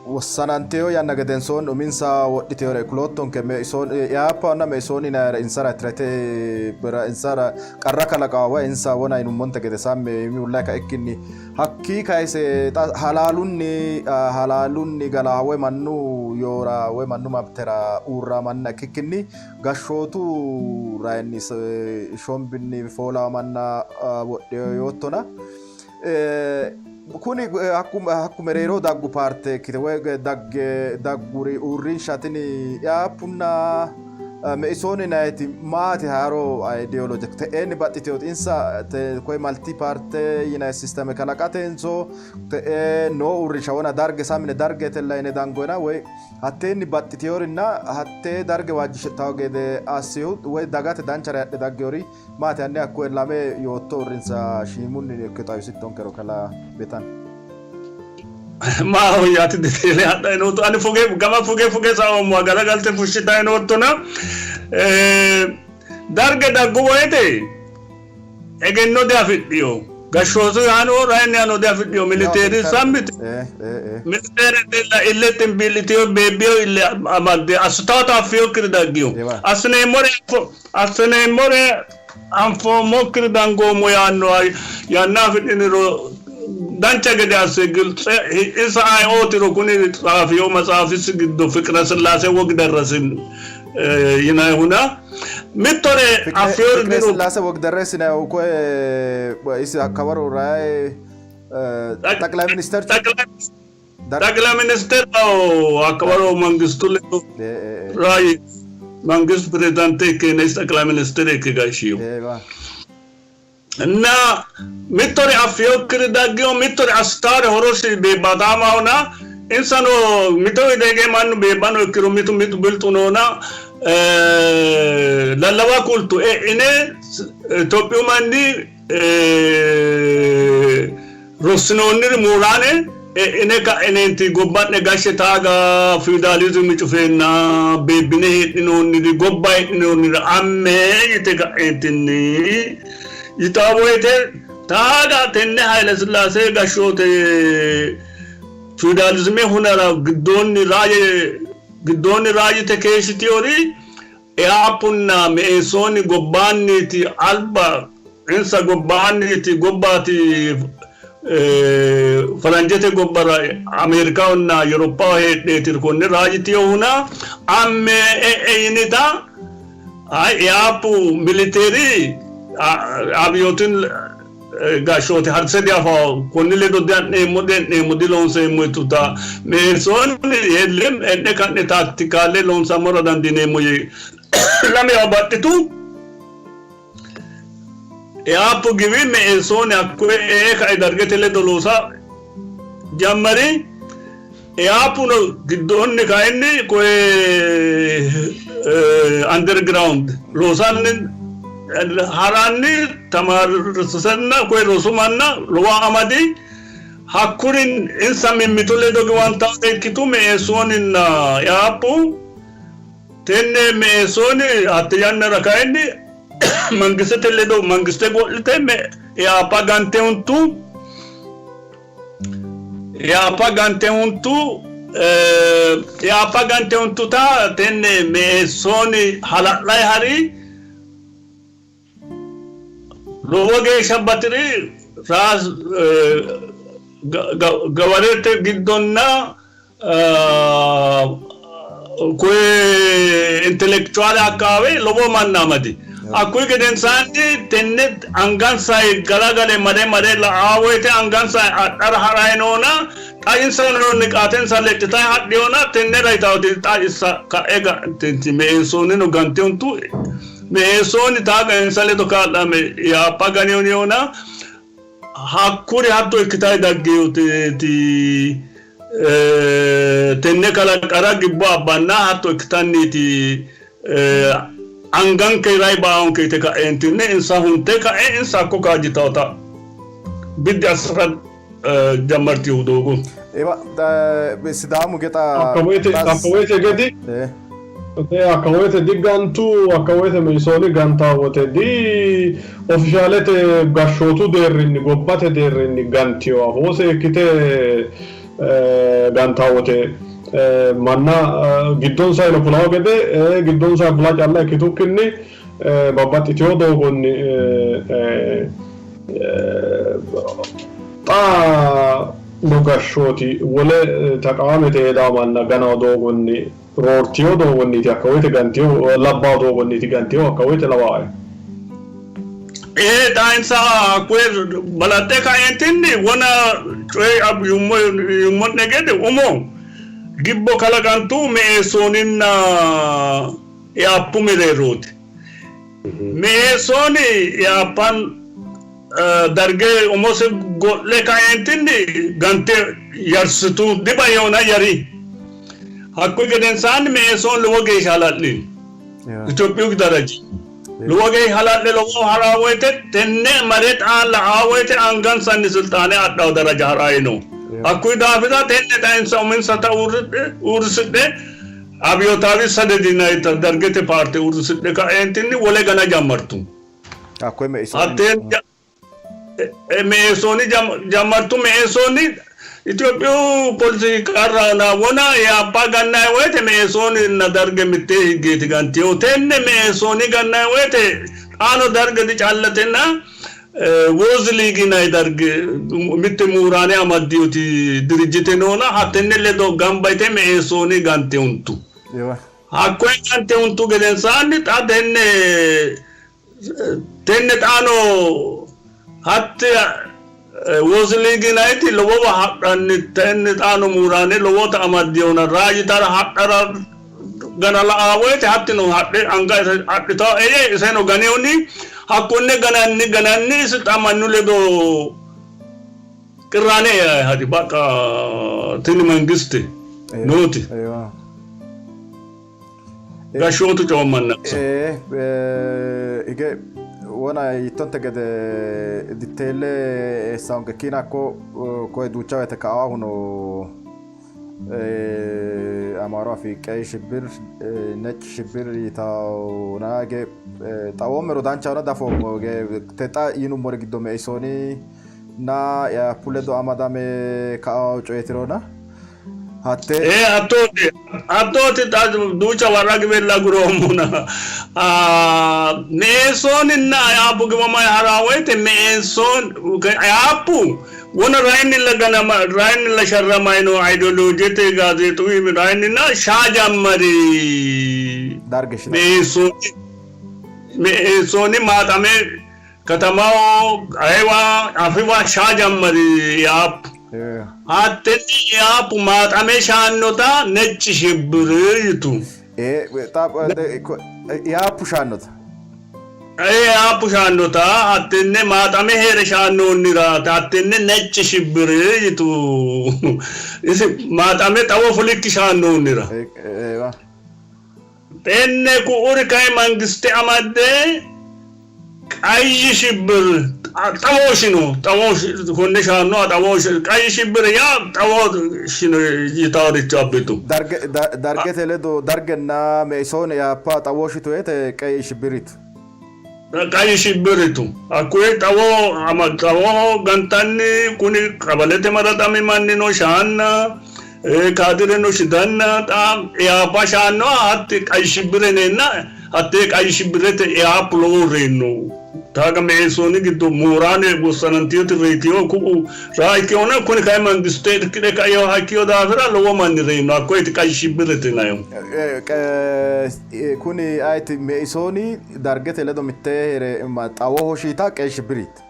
Wossananteyo yanna gedensoonni uminsa wodhiteyore kuloottonke Meisoon Iyaappaonna Meisooni yinayire insara tirete insara qarra kalaqawa woy insa wona yinummonte gede sammi yimiulla kaikkinni Hakkii kayise xa halaalunni halaalunni gala woy mannu yoora woy mannu mabtera uurra manna ikkikkinni gashshootu rayinni shombinni foolawa manna wodhino yoottona. Kuni hakku mereeroho daggu paarte ikkite woy dagge dagguri uurrinsha tini Iaapunna Meisooni yinanniti maati haaro ideoloje te'eenni baxxiteoti insa koye malti paarte yinanni sisteme kalaqatenso te'ee noo uurrinsha wona darge samine dargetella yine dangoyina woy hatteenni baxxiteyorinna hattee darge waajjishittawo gede assihu woy dagate danchare hadhe daggeyori maati hanni hakkoye lame yootto uurrinsa shiimunni ikke xawisittonkero kalaa Betan. Maahoyye ati diteele hadhanni nootto ani fuge gama fuge fuge saoommoha galagalte fushshitanni noottona darge daggu woyte egenno diafidhino gashshootu yaano rayinni yaano diafidhino militeeri sammite militeeretella ille ximbiillitino beebbiyo ille amadde assitaata affinokkiri daggino assineemmore assineemmore anfoommokkiri dangoommo yaannoha yanna afidhiniro dancha gede asse giltse insa ayeootiro kuni xaafino matsaafisi giddo Fiqre Sillaase Wog Derresin yinayihuna mittore affinori Fiqre dino. Sillaase Wog Derres yinayihu koye isi hakkawaro rayi xaqilay ministerchu Xaqilay ministeraho hakkawaro mangistu ledo rayi mangistu pirezidaante ikkeenna isi xaqilay ministere ikke gashshino. እና mittore affinokkiri daggino mittore assitaare horosi beebbaataamahona insano mito hige mannu beebbano ikkiro mitu mitu bilxu noona lallawa kultu e'ine Itophiyu manni Rossinoonniri mooraane e'ine ka'eneenti gobba'ne gashshe taaga fiwudaalizimi cufeenna beebbine heedhinoonniri gobba heedhinoonniri amme yite ka'eentinni yitaa woyte taaga tenne Haylesillaase gashshoote fiwudaalizime hunara giddoonni raaje giddoonni raajite keeshshitiyori Eapunna Meesooni gobbaanniiti alba insa gobbaanniiti gobbaati faranjete gobbara Ameerikahonna Yewuroppaho heedheeti konne raajitinohuna amme e'e yinita Eapu militeeri abiyootin gashshoote harise diafawo konni ledo dia'neemmo de'neemmo diloonseemmo yituta Meesooni yellem e'ne ka'ne taaktikaalle loonsammora dandiineemmo yee lamewa baxxitu. Eapu giwi Meesooni hakkoye ee kae dargete ledo loosa jammari. Eapuno giddoonni kayinni koye underground loosanni haranni tamaarsisanna koye rosu manna lowo amadi. Hakkuri insa mimmitu ledo giwantaata ikkitu Meesooninna Yaappu. Tenne Meesooni hatte yannara kayinni mangistete ledo mangiste go'lite Yaappa gante huntu. Yaappa gante huntu. Yaappa gante huntuta tenne Meesooni hala'lay hari. Lowo geeshsha bati'ri raas gawarete giddonna koye intellectual akkaawe lowo manna amadi. Hakkuyi gedensaanni tenne angansa galagale mare mare la'aa woyite angansa adhara ha'rayi noona xa insano niqaatensa lexxitayi hadhiyona tennera yitaoti xa insa ka'e me'eessoonnino gante huntu. Meesooni taaga insa ledo kaa'lame yaappa ganiyoniyona hakkuri hatto ikkitayi daggeyoti tenne kalaqara gibbo abbanna hatto ikkitanniiti anganke rai baonke yite ka'eentinni insa hunte ka'e insa hakko kaajjitawota biddi assira jammartihu doogo. Ewa Sidaamu gexa Hakka woyte hakka woyte gedi hakka woyte digantu hakka woyte Meisooni ganta wote di ofishaalete gashshootu deerrinni gobbate deerrinni gantiyo afoo seekkite ganta wote manna giddonsayino fulawo gede giddonsa fula calla ikkitukkinni babbaxxitino doogonni xa no gashshooti wole taqaamete heedao manna ganao doogonni roortino doogonniiti hakka woyte gantino labbao doogonniiti gantino hakka woyte lawaae. Ee xa insa hakkoye balaxxe kaeentinni wona coye yuummo'ne gede umo gibbo kalaqantu Meesooninna Yaappu mereerooti. Meesooni Yaappan darge umose go'le kaeentinni gante yarsitu, dibaiyona yari. Hakkuyi gedensaanni Meesoon lowo geeshsha hala'li. Itophiyu daraji. Lowo geeshsha hala'le lowo ha'raa woyte tenne mare xaa la'aa woyte angansanni silxaane adhawo daraja ha'rayi no. Hakkuyi daafira tenne xa insa uminsata uurrisidhe Abiyootaawi Saded yinannita Dargete paarte uurrisidhe ka'eentinni wole gana jammartu. Hakkoye Me'isooni. Hattee Me'isooni jammartu. Me'isooni Itophiyu poletiki qarrana wona yaappa gannayi woyte Me'isooni Darge mittee higgeeti gantinohu. Tenne Me'isooni gannayi woyte xaano Darge dicallatenna Woozi Liigi yinanni dargi mitte muuraane amaddinoti dirijjite noona hattenne ledo gamba yite Meesooni gante huntu. Hakkoye gante huntu gedensaanni xa tenne tenne xaano hatti Woozi Liigi yinanniti lowowa hadhanni tenne xaano muuraane lowota amaddinona raajitara hadhara gana la'aa woyte hattino hadhe anga adhitawo eye iseno ganehunni hakkonne gananni gananni isi xa mannu ledo qirraane e'ayi hadi baqqa tini mangiste nooti gashshootu coommannansa. Hige wona yittonte gede ditteelle eessaonke kiina hakko koye duucha woyte ka'aahuno Amaaru afii qey shibbir nec shibbir yitawona hige xawoommero danchahona dafoommo hige te xa yinummori giddo Meisooni na Yaappu ledo amadame kao coyetirona hatte Ee hattooti hattooti xa duucha warra giwella aguroommona Meesooninna Yaappu giwamayi ha'raa woyte Meesoon Yaappu Wona rayinnilla ganama rayinnilla sharramayi noo ayidooloojete gaazeexu iimi rayinninna shaa jammari. Darge shina. Meesooni Meesooni maaxame katamaho ayewa afiwa shaa jammari Yaappu. Hattenne Yaappu maaxame shaannota Necci Shibbir yitu. Ee, xa Yaappu shaannota. Ee, Aabbu shaannota hattenne maaxame hee're shaannoonnira hattenne necci shibbiri yitu. Isi maaxame xawo fulikki shaannoonnira. Eewa. Tenne ku'uri kayi mangiste amadde Qayyi shibbir xawo shino xawo konne shaannoha xawo qayyi shibbir yaa xawo shino yitaaricho abbitu. Dargete ledo dargenna Meisoon Ihaappa xawo shitu yete qeyi shibbiritu. Qayyi shibbiritu. Hakkuyi xawo xawoho gantanni kuni qabalete maraxami mannino shaanna kaadireno shitanna xa Ihaappa shaannoha hatti qayyi shibbire yineenna Hattee qayyi shibbirete Ihaappu lowo reyino. Taaga Meesooni giddo mooraane wossanantinoti reyitino ku'u raa ikkinona kuni kayi mangiste irkidhe kainoha ikkino daafira lowo manni reyino. Hakkoyeti qayyi shibbirete yinannihu. Kuni ayeti Meisooni Dargete ledo mittee hee're xawoho shiita qeyi shibbiriiti.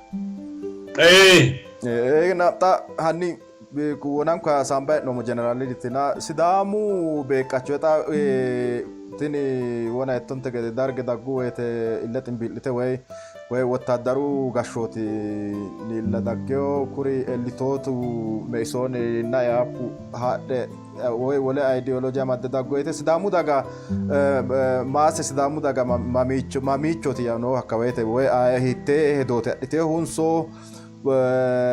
Ee. Xa hanni Wonanko hasaambanni hee'noommo jeneraalliitina Sidaamu beeqqacho xa tini wona ettonte gede darge daggu woyte ille ximbii'lite woy woy wottaaddaru gashshooti miilla daggeyo kuri ellitootu Meisoninna Ihaappu haadhe woy wole ayidiyooloje amadde daggu woyte Sidaamu daga maase Sidaamu daga mamiicho mamiichooti yaa noo hakka woyte woy hiittee hedooti adhiteyohunso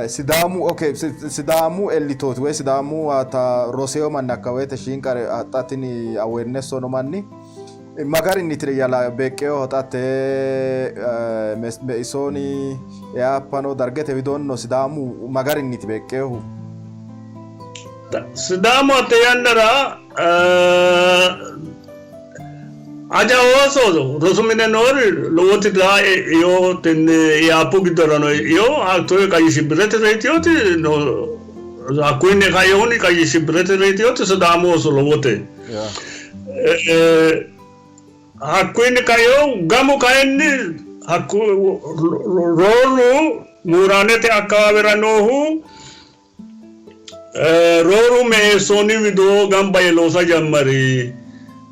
Sidaamu okay Sidaamu ellitooti woy Sidaamu ta roseyo manni hakka woyte shiinqare xa tini awareness no manni magarinni tiri yala beeqqeyo xa te Meisooni Ihappano Dargete widoonno Sidaamu magarinniiti beeqqeyohu? Sidaamu hatte yannara Aja ooso rosu mine noori lowoti raa e'ino, tenne Ihaappu giddorano e'ino, hatto Qayyi Shibbirete reytinoti no, hakkuyinni kainohunni Qayyi Shibbirete reytinoti Sidaamu ooso lowote. Hakkuyinni kainohu gamu kayinni hakku rooru Muuraanete akkawaawera noohu Rooru Meesooni widoo gamba yee loosa jammari.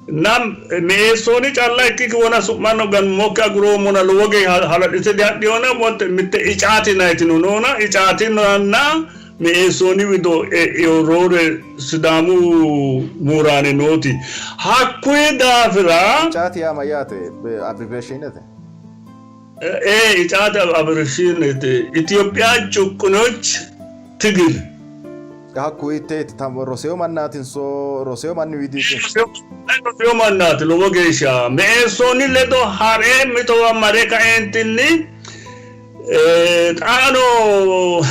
Na Meesooni calla ikkikki wona su'mano ganummokki aguroommona lowo geeshsha hala'lite dihadhinona mitte Icaati yinannitino noona Icaatinna Meesooni wido e'ino roore Sidaamu mooraane nooti. Hakkuyi daafira. Icaati yaa mayyaate? Abbreviationete? Ee, Icaati abbreviationete. Itophiya cuqqinoch tigil. Hakku hiitteeti? Roseyo mannaatinso roseyo manni widiiti? Roseyo mannaati lowo geeshsha. Meesooni ledo ha're mitowa mare kaeentinni xaano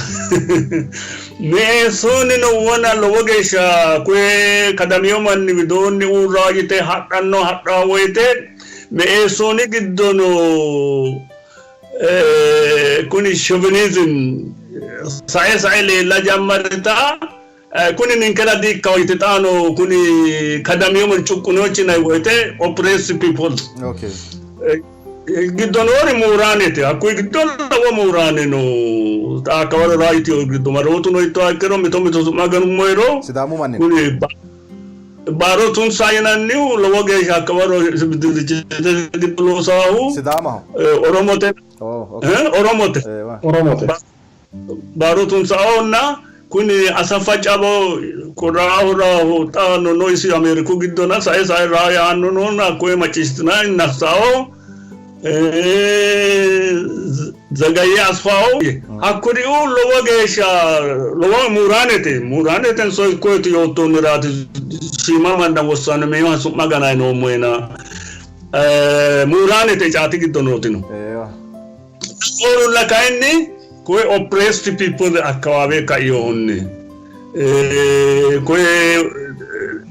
Meesoonino wona lowo geeshsha koye kadamiyo manni widoonni uurra yite hadhanno hadhanno woyite Meesooni giddono kuni chauvinism sae sae leella jammarita kuni ninkera di''ikkanno yite xaano kuni kadamino manni cuqqinochi yinanni woyte oppressed people giddo noori mooraanete. Hakkuyi giddo lowo mooraane no. Xa hakkawaro raayitiyo giddo marootuno ittoha ikkiro mito mito su'ma ganummohero Sidaamu manni kuni Baaro Tunsa yinannihu lowo geeshsha hakkawaro dirijjitete giddo loosaahu Sidaamaho. Oromote. Oh, okay. Oromote. Eewa. Oromote. Baaro Tunsaohonna kuni Asaffa Cabo raaho raaho xaano no isi Ameeriku giddona sae sae raa yaanno noona hakkoye macciishshitinanni Nassao Zagayye Asfaw hakkuriuu lowo geeshsha lowo muuraanete muuraanetenso ikkoyeti yoottoonniraati shiima manna wossanaminoha su'ma gananni noommoena muuraanete caati giddo nootino. Orulla kayinni koye oppressed people akkawaawe kainohunni koye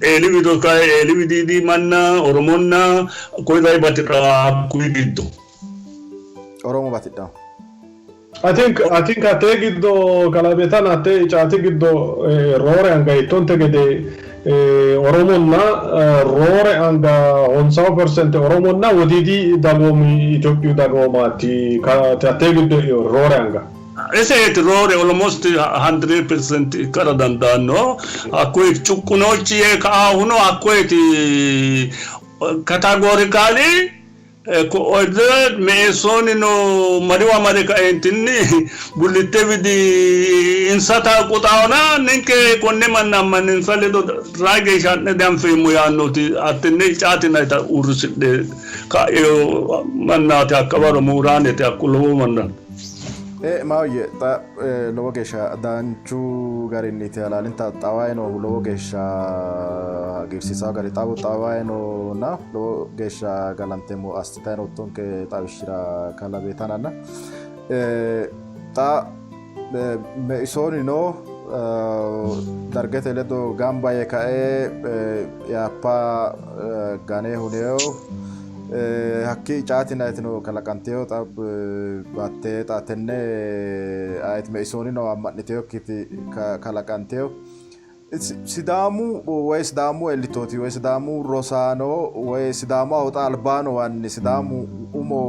eeli wido kayi eeli widiidi manna Oromonna koye rayi batidha hakkuyi giddo. Oromo batidha. I think I think hattee giddo kalabetan hattee icaati giddo roore anga ittonte gede Oromonna roore anga honsawo percent Oromonna wodiidi dagoomi Itophiyu dagoomaati hattee giddo roore anga. Iseeti roore almost 100% ikkara dandaanno. Hakkuyi cuqqinochi yee ka'aahuno hakkoyeti categorically Meesoonino mariwa mare kaeentinni bullitte widi insata quxaawona ninke konne manna ammanninsa ledo raa geeshsha ha'ne dianfeemmo yaannoti hattenne caatinayta uurrisidhe ka'ino mannaati hakkawaro mooraanete hakku lowo manna. Ee maahoyye xa lowo geeshsha danchu garinniiti halaalinta xawayi noohu lowo geeshsha hagiirsiisawo gari xawu xawayi noona lowo geeshsha galanteemmo assitayi noottonke xawishshira kalaa Beetananna xa Meisoonino Dargete ledo gamba yee kae Ihaappa gane hunino. Hakkii Icaati yinannitino kalaqantino xa battee xa tenne ayeti Meisoonino amma'nitinokkiti kalaqantino. Sidaamu woy Sidaamu elitooti woy Sidaamu rosaano woy Sidaamu xa albaa noowanni Sidaamu umo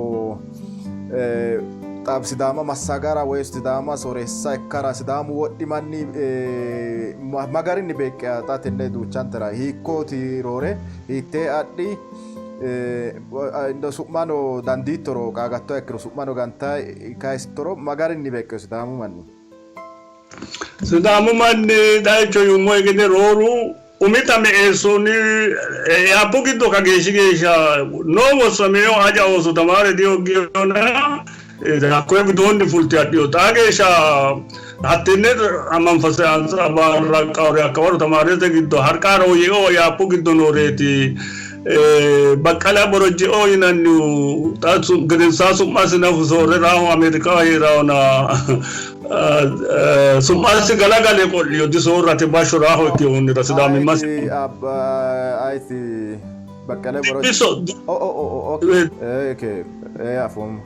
xa Sidaama massagara woy Sidaama soreessa ikkara Sidaamu wodhi manni ma garinni beeqqe xa tenne duuchantera hiikkooti roore hiittee adhi su'mano dandiittoro qaagattoha ikkiro su'mano gantayi kayisittoro ma garinni beeqqino Sidaamu manni? Sidaamu manni dayicho yuummohe gede rooru umita me'eessonni yaappu giddo kageeshshi geeshsha noo wossamino aja ooso tamaare dihogginona hakkoye widoonni fulte hadhino. Xaa geeshsha hattenne manfase antsabaraqqaore hakkawaro tamaarete giddo harqaaro ye'o yaappu giddo nooreeti. Baqqala Borojjeoo yinannihu xa gedensaa su'masi nafu soorre raahu Ameerikaho hee'rahona su'masi galagale qo'liyo disoorrate bashsho raaho ikkinohunniwa Sidaamimmasi. Ayiti Baqqala Borojje. Afoommo.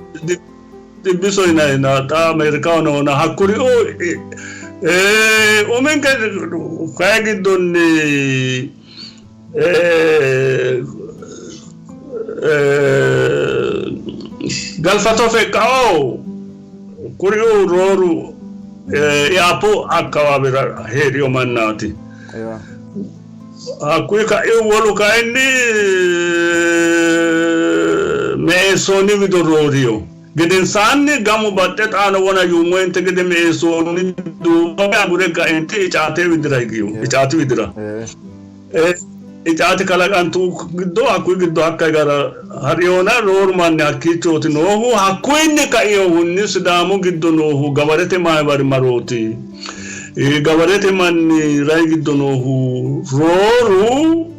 Xibbiso yinayina xa Ameerikaho noona hakkuriuu uminke kayi giddonni Galfato Feqqao kuriuu rooru Iaapu akkawaawera hee'rino mannaati. Hakkuyi ka'ihu wolu kayinni Meessooni wido roorino. Gedensaanni gamu baxxe xaano wona yuummohente gede Meessooni duuwe agure kaenti Icaate widira higino. Icaati widira. Icaati kalaqantu giddo hakkuyi giddo hakka higara ha'rihona rooru manni hakkiichooti noohu. Hakkuyinni kainohunni Sidaamu giddo noohu gabarete maamari marooti. Gabarete manni rai giddo noohu rooru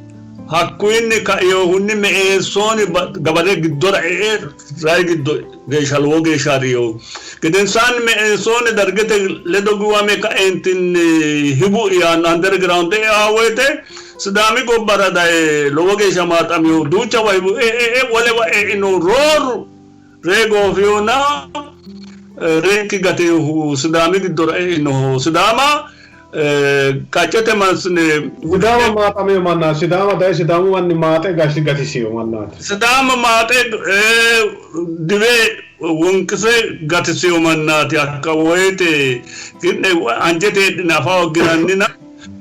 hakkuyinni kainohunni Meesooni gabare giddora e'e rai giddo geeshsha lowo geeshsha ha'rino. Gedensaanni Meesooni Dargete ledo giwame kaeentinni higu yaanno underground e'a woyte Sidaami gobbara daye lowo geeshsha maaxamino. Duuchawa higu e'e wolewa e'ino. Rooru ree goofinona reekki gatinohu Sidaami giddora e'inoho. Sidaama qaccete massine. Sidaama maaxamino mannaati. Sidaama daye Sidaamu manni maaxe gatisino mannaati. Sidaama maaxe diwe wonqise gatisino mannaati. Hakka woyte ki'ne anjete heedhine afa hoogginannina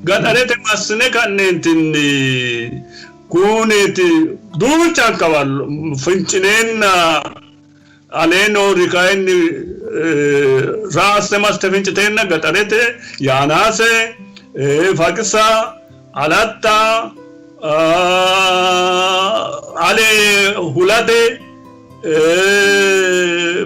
gaxarete massine ka'neentinni kuneeti duuchankawa fincineenna Alee noori kayinni raasse massite finciteenna gaxarete Yaanaase, Faqisa, Alatta, Ale Hulate,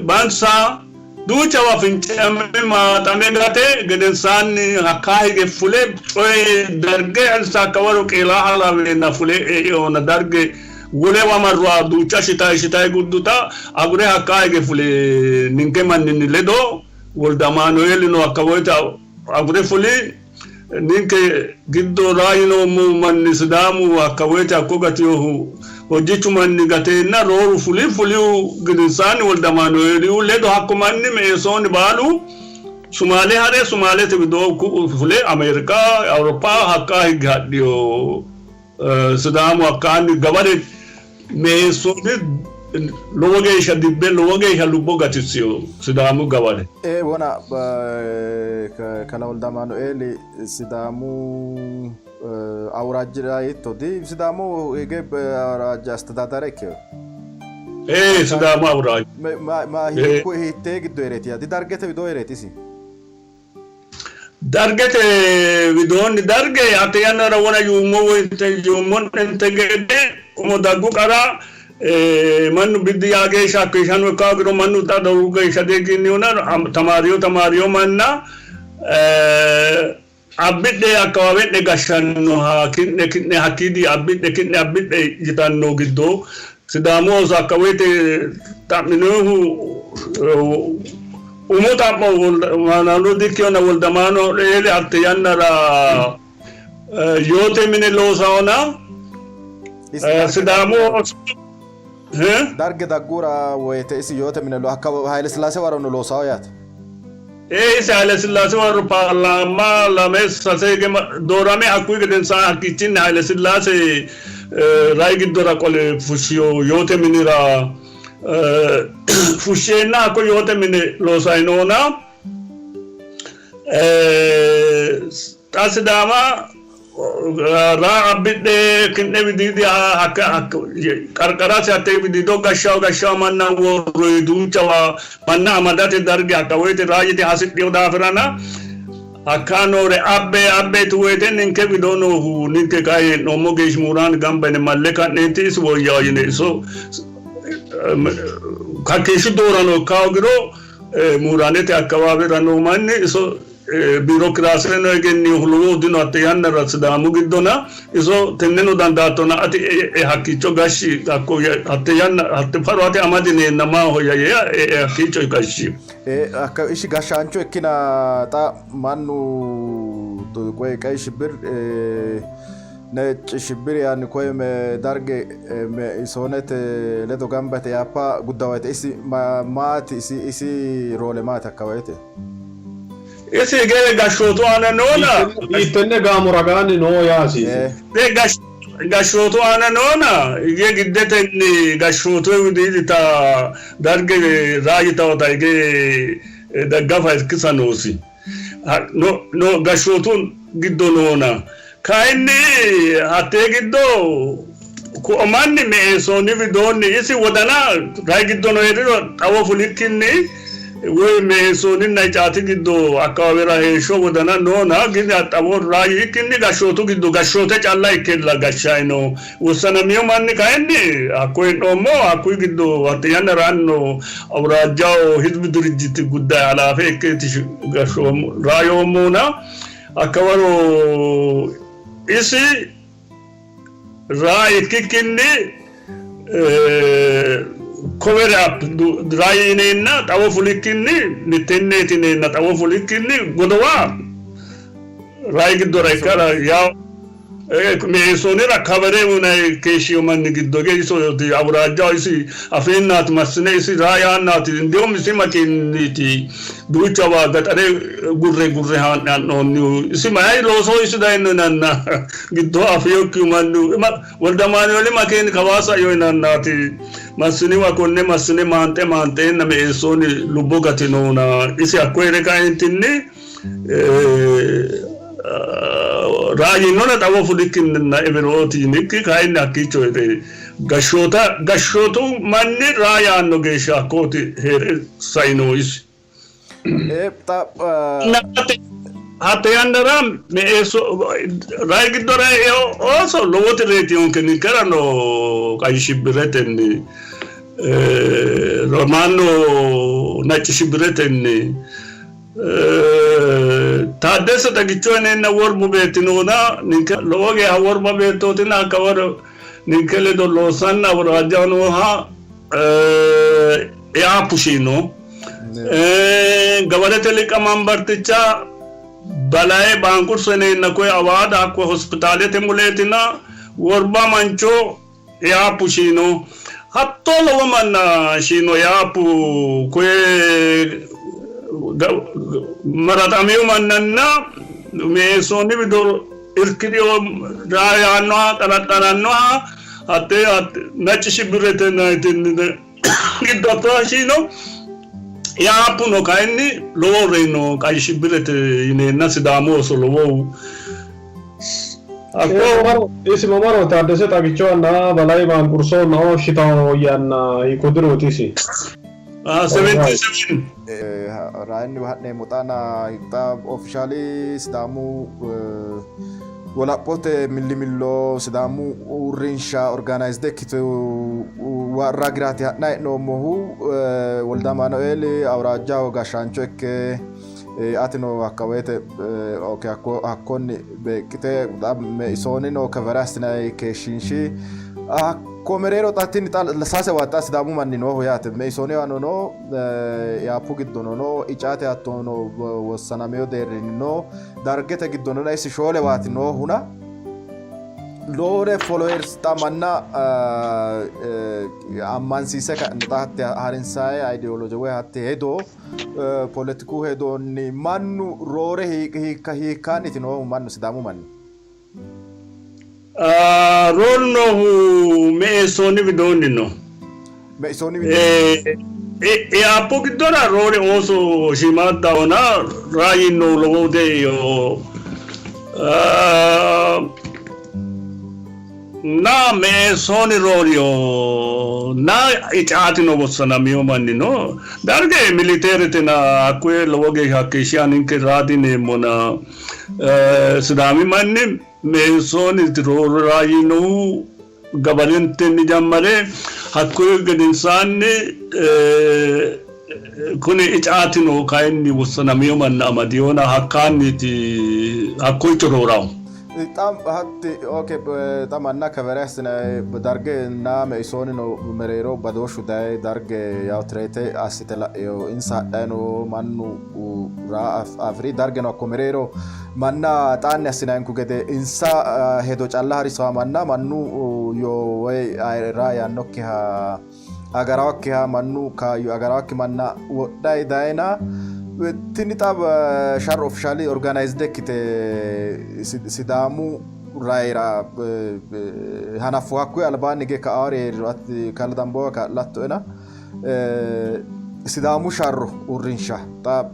Bansa duuchawa fincame maaxame gate gedensaanni hakkaa hige fule coye darge insa hakkawaro qeelaaha laweenna fule eihona darge Wolewa marruwa duucha shitayi shitayi gudduta agure hakkaa hige fuli. Ninke manninni ledo Woldamaanueelino hakka woyte agure fuli. Ninke giddo raa yinoommo manni Sidaamu hakka woyte hakko gatinohu hojjichu manni gateenna rooru fuli. Fulihu gedensaanni Woldamaanueeliuu ledo hakko manni Meesooni baalu Sumaale ha're Sumaalete widoo fule Ameerika, Awuroppa hakkaa higge hadhino. Sidaamu hakkaanni gabare meessooti lowo geeshsha dibbe lowo geeshsha lubbo gatissino Sidaamu gabare. Ee wona kalaa Woldamaanueeli Sidaamu awuraajjira hiitto di Sidaamu hige awuraajja astedadare ikkino. Ee Sidaamu awuraajji. Ma hiittee giddo heereeti? Di Dargete widoo heereeti isi? Dargete widoonni Darge hatte yannara wona yuummo woyte yuummo'nente gede umo daggu qara Mannu biddi yaa geeshsha hakkeeshshano ikka hoogiro mannu xa lowo geeshsha dieginnihona tamaariyo tamaariyo manna abbidhe akkawaawe'ne gashshannoha ki'ne ki'ne hakkiidi abbidhe ki'ne abbidhe yitanno giddo Sidaamu ooso hakka woyte xa'minohu umo xa'mo Wolde dikkihona Woldamaano Eeli hatte yannara yoote mine loosahona Sidaamu ooso Darge daggura woyte isi yoote mine hakka Haile Sillaase warono loosaho yaate. Ee isi Haile Sillaase waro paarlaama lame sase hige doorame hakkuyi gedensaanni hakkiichinni Haile Sillaase rai giddora qole fushshiyo yoote minira fushsheenna hakko yoote mine loosayi noona xa Sidaama Raa abbidhe ki'ne widiidi qarqarasi hatte widiido gashshawo gashshawo manna worroyi duuchawa manna amadate dargi hakka woyte raa yite hasidhino daafirana hakka noore abbe abbe yitu woyte ninke widoo noohu ninke kayi hee'noommo geeshshi muuraani gamba yine malle ka'neenti isi woyyawo yine iso hakkeeshshi doorano ikka hoogiro muuraanete akkawaawera noo manni iso Biirokiraaseno egenninohu lowohu dino hatte yannara Sidaamu giddona, iso tenneno dandaattona ati e'e hakkiicho gashshi, hakko hatte yanna hatte faro ati amadineenna maahoyya yee e'e hakkiicho gashshi. Hakka ishi gashshaancho ikkina xa mannu qoy qey shibbir Necci shibbir yaanni koye darge Meisoonete ledo gamba yite yaappa gudda woyte isi maati isi isi roole maati hakka woyte? Isi hige gashshootu aana noona. Hiittenne gaamo ragaanni noo yaasiiti? Gashshootu aana noona hige giddetenni gashshootu widiidita darge raayitawota hige daggafa irkisa noosi. No gashshootu giddo noona. Kayinni hattee giddo ku'u manni Meesooni widoonni isi wodana rayi giddono hee'riro xawo fulikkinni woy Meesooninna Icaati giddo akkawaawera heeshsho wodana noona gini xawo rayi yiikkinni gashshootu giddo gashshoote calla ikkella gashshayi no. Wossanamino manni kayinni hakko hee'noommo hakkuyi giddo hatte yannara anino awuraajjaho hizbi dirijjiti guddayi halaafe ikkeeti gashshoommo raayoommohuna Hakka waro isi raa ikkikkinni cover up raa yineenna xawo fulikkinni mittenneeti yineenna xawo fulikkinni godowa rai giddora ikkara yawo Meesoonira kavere uyinanni keeshshino manni giddo hige iso awuraajjaho isi afeennaati massine isi raa yaannaati indihom isi makiinniiti duuchawa gaxare gurre gurre haa'ne ha'noonnihu isi mayi looso isi dayino yinanna giddo afinokkihu mannu Woldamaanueeli makiini kawaa saino yinannaati massiniwa konne massine maanxe maanxeenna Meesooni lubbo gatinohuna isi hakko hee're kaeentinni Raayinnona xawo fulikkinninna Eberooti yinikki kayinni hakkiicho hee're gashshoota gashshootu manni raa yaanno geeshsha hakkooti hee're saino isi. Hatte yannara meesso rayi giddora e'ino ooso lowoti reytinonke ninkerano qayyi shibbiretenni romaano nacci shibbiretenni Taaddese Xagicho yineenna worbu beetti noona ninke lowo geeha worba beettootina hakka waro ninke ledo loossanna awuraajjaho nooha Iaapu shiino. Gabarete liqamambarticha Balaye Baanqurso yineenna koye Awaada hakko hospitaalete muleetina worba mancho Yaapu shiino. Hattoo lowo manna shiino Yaapu koye maraxamino mannanna Meesooni wido irki'rino yaannoha xaraxarannoha hattee nacci shibbirete giddo hattooha shiino. Yaapuno kayinni lowo reyino qayyi shibbirete yineenna Sidaamu ooso lowohu Isi mamaro Taaddese Xagichowanna Balayi Baanqursonna shitawo yanna hiikko dirooti isi? 77. Raayinniwa ha'neemmo xaana xa ofishaali Sidaamu wolaphote millimillo Sidaamu uurrinsha organized ikkitu ragiraati ha'nanni hee'noommohu. Wolde Amaanueeli awuraajjaho gashshaancho ikke atino hakka woyte okay hakkonni beeqqite xa Meisoonino kevere assinanni keeshshiinshi. Hakko mereero xa tini xa sasewa xa Sidaamu manni nooho yaate. Meisooniwano no, Ihaappu giddono no, Icaate hattono wossanamino deerrinni no, Dargete giddono no, isi shoolewaati noohuna. Loore followers xa manna ammansiise ka'ne xa hatte harinsaye ideology woy hatte hedo poletiku hedonni mannu roore hiikka hiikkaanniti noohu mannu Sidaamu manni? Rooru noohu Meesooni widoonni no. Meesooni widoonni. Ihaappu giddora roore ooso shiimaaddahona raayinno lowo deeyo. Na Meesooni rooriyo na Icaatino wossanamino manni no. Darge militeeretena hakkuye lowo geeshsha hakkeeshshiha ninke raadineemmona Sidaami manni Meesooniti roore raayinohu gabarentenni jammare hakkuyi gedensaanni kuni Icaatino kayinni wossanamino manna amadinona hakkaanniiti hakkoyicho roorahu. Xa hatti okay xa manna kevere assine darge na Meisoonino mereero badooshshu dayi darge yaw tireete assite la'ino insa hadhayi no mannu raa afiri dargeno hakko mereero manna xaanni assinayinku gede insa hedo calla harisawa manna mannu yoo woy raa yaannokkiha agarawakkiha mannu kaayyo agarawakki manna wodhayi dayina tini xa sharro officially organized ikkite Sidaamu rayira hanaffu hakkuyi albaanni hige ka'aari hee'riro ati Kalaa Dambowa kaa'lattoena Sidaamu sharro uurrinsha xa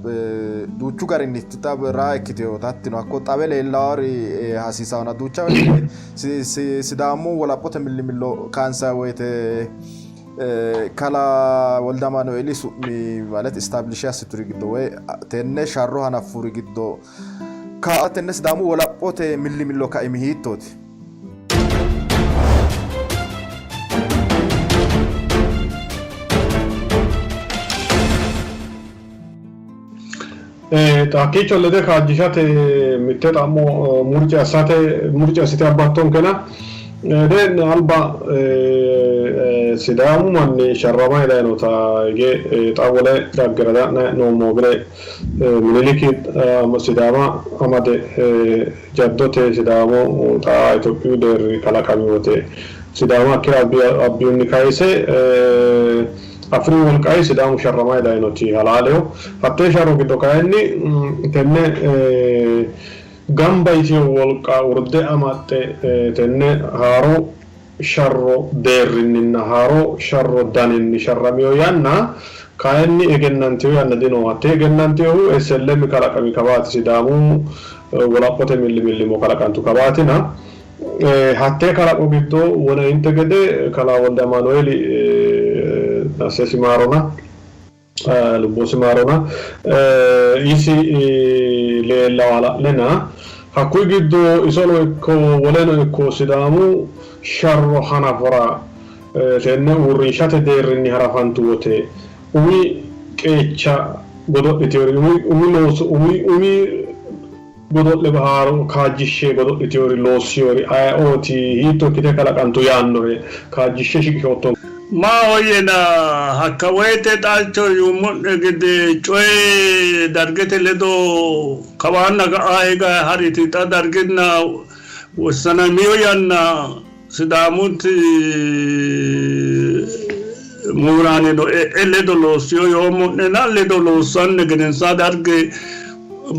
duuchu garinni xa raa ikkiteyo hattino hakko xawe leellaari hasiisahona duucha woyte Sidaamu wolaphote millimillo kaansayi woyte Kalaa Wolde Amaanueeli su'mi ማለት establish assituri giddo woy tenne sharro hanaffuri giddo ka tenne Sidaamu wolaphote millimillo kaimi hiittooti? Hakkiicho lede kaajjishate mitte xa'mo murci assate murci assite abbattonkena dee'ni alba Sidaamu manni sharramay dayinota hige xa wole dhaggera da'nay hee'noommo bire Miniliki Sidaama amade jaddote Sidaamu xa Itophiyu deerri kalaqami wote Sidaama hakkira abbihunni kayise Afriku wolqanni Sidaamu sharramanni dayinoti halaaleho. Hattee sharro giddo kayinni tenne gamba yitino wolqa urde amaxxe tenne haaro sharro deerrinninna haaro sharro daninni sharramino yanna kayinni egennantino yanna dino. Hattee egennantinohu SLM kalaqami kawaati, Sidaamu wolaphote millimillimmo kalaqantu kawaatina. Hattee kalaqo giddo wonayinte gede kalaa Wolde Amaanueeli assesi maarona, lubbosi maarona, isi leellawo hala'lena hakkuyi giddo isono ikko woleno ikko Sidaamu sharro hanafora tenne uurrinshate deerrinni hanafantu wote umi qeecha godo'litinori umi looso umi umi Godo'le haaro kaajjishshe godo'litinori loossinori ayeooti? Hiitto ikkite kalaqantu yaannohe kaajjishshe shiqishoottonke. Maahoyyena hakka woyte xalcho yuummo'ne gede coyi Dargete ledo kawaanna ka'aa higayi ha'riti. Xa Dargenna wossanamino yanna Sidaamuti mooraaneno e'e ledo loossino yoommo'nena ledo loossanni gedensaa Darge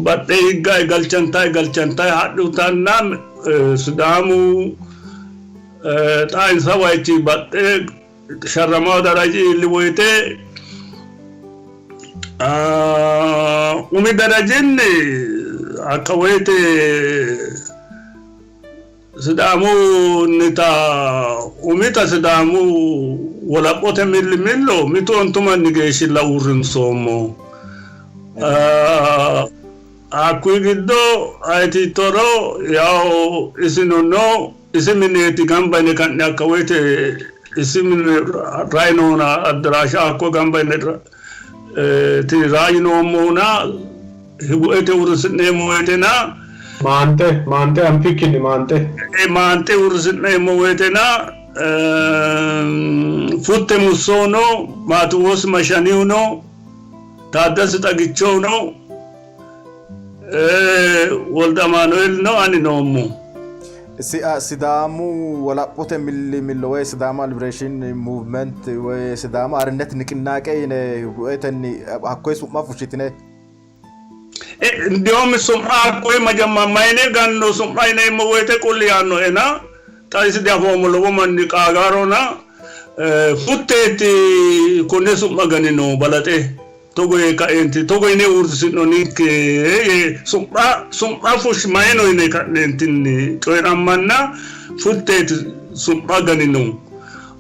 badhe higgayi galchantayi galchantayi hadhutanna Sidaamu xa insa wayichi badhe sharramawo daraji iilli woyite umi darajinni hakka woyite Sidaamunnita umita Sidaamu wolaphote millimillo mitu ontu manni geeshshilla uurrinsoommo. Hakkuyi giddo ayitiittoro yawo isino no, isi mineeti gamba yine ka'ne hakka woyte Isi mine rainohuna addaraasha hakko gamba yine raayinoommohuna hibuete uurrisi'neemmo woyitena Maante maante anfikkinni maante. Maante uurrisi'neemmo woyitena Futte Mussoono, Maatiwoos Mashanihuno, Taaddasi Xagichohuno, Wolde Amaanueelino ani noommo. Sidaamu wolaphote millimillo woy Sidaama Liberation Movement woy Sidaama Arinnet Niqinnaaqe yine buetenni hakkoye su'ma fushshitine. Ndiomi su'ma hakkoye majamma mayine ganno su'ma yineemmo woyite qulli yaannoena xa isi diafoommo lowo manni qaagarona futteeti konne su'ma ganino balaxe. Togo yee kaeenti, Togo yine uurrisi'no ninke yee su'ma su'ma fushshi mayino yine ka'neentinni coyi'rammanna futteeti su'ma ganino.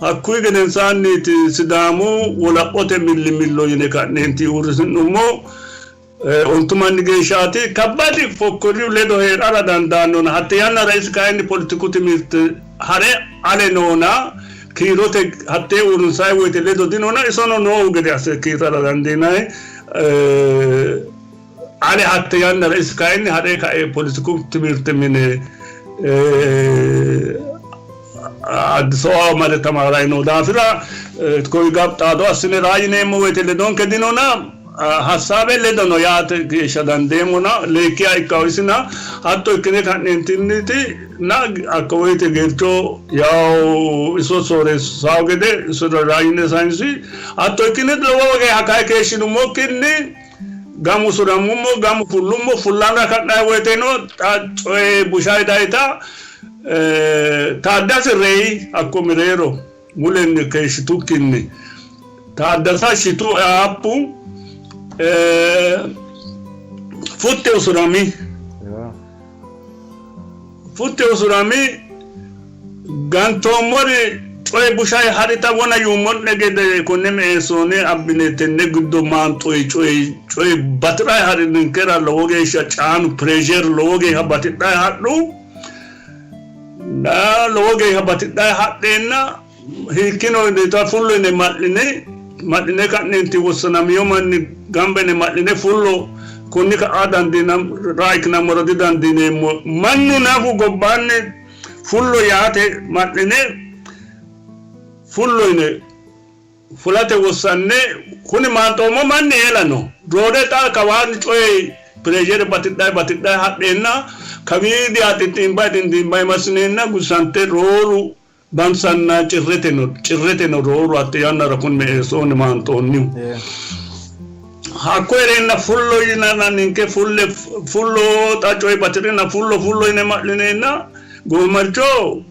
Hakkuyi gedensaanniiti Sidaamu wolaphote millimillo yine ka'neenti uurrisi'nummo. Ontu manni geeshshaati. Kabbadi Fokkoriyu ledo hee'rara dandaannona hatte yannara isi kayinni poletiku timirte hare ale noona kiirote hattee uurrinsanni woyte ledo dinona isono noohu gede asse kiirrara dandiinanni. Ale hatte yannara isi kayinni ha're kae poletiku timirte mine Addis Ababa mare tamaaranni noo daafira koyi xaado assine raa yineemmo woyte ledonke dinona Hassaabe ledono yaate geeshsha dandeemmona leekkiha ikkawo isina hatto ikkine ka'neentinniiti na hakka woyte geercho yawo iso sooreessawo gede isira raayine sayinsi hatto ikkine lowo geeshsha kayi keeshshinummokkinni gamu surammummo gamu fullummo fullanna ka'nanni woyteno xa coyi bushayi dayita Taaddasi reyi hakko mereero mulenni keeshshitukkinni Taaddasa shitu Aappu futte usurami. Futte usurami gantoommori coye bushayi ha'rita wona yuummo'ne gede konne meessoone abbine tenne giddo maanxoyi coyi coyi bati'rayi ha'ri ninkera lowo geeshsha caanu pressure lowo geeshsha batidhayi hadhu. Lowo geeshsha batidhayi hadheenna hiikkino yine fullo yine ma'line ma'line ka'neenti wossanamino manni gamba yine ma'line fullo konni ka'a raa ikkinammora didandiineemmo. Mannu nafu gobbaanni fullo yaate ma'line fullo yine fulate wossanne kuni maanxoommo manni eela no. Roore xa kawaanni coyi pireeshere batidhayi batidhayi hadheenna kawiidi xixxiimbayi xixxiimbayi massineenna gussante rooru bansanna cirrete no cirrete no rooru hatte yannara kuni meesooni maanxoonnihu. Hakko hee'reenna fullo yinanna ninke fulle fullo xa coyi bati'rina fullo fullo yine ma'lineenna goomarcho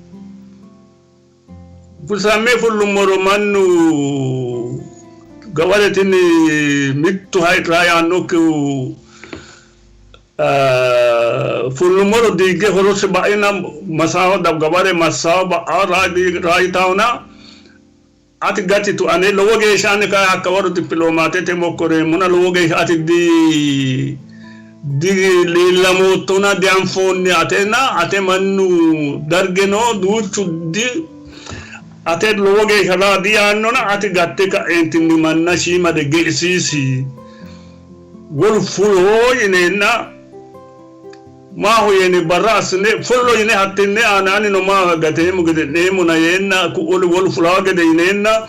Busamme fullummoro mannu gaware tini mittu hayi'ra yaannokkihu fullummoro diigge horose ba'ina masaho gaware massaho ba'a raayitahona ati gatitu ane lowo geeshsha ane kayi hakka waro dippiloomaatete mokkoreemmona lowo geeshsha ati di Dileellamoottona dianfoonni atena, ate mannu dargeno duuchu di ate lowo geeshsha raa diyaannona, ati gatte ka'eentinni manna shiimare geisiisi. Wolu fulo yineenna maahoyye yine barra assine fullo yine hattenne aanaannino maahoyye gateemmo gede'neemmona yeenna ku'uri wolu fulawo gede yineenna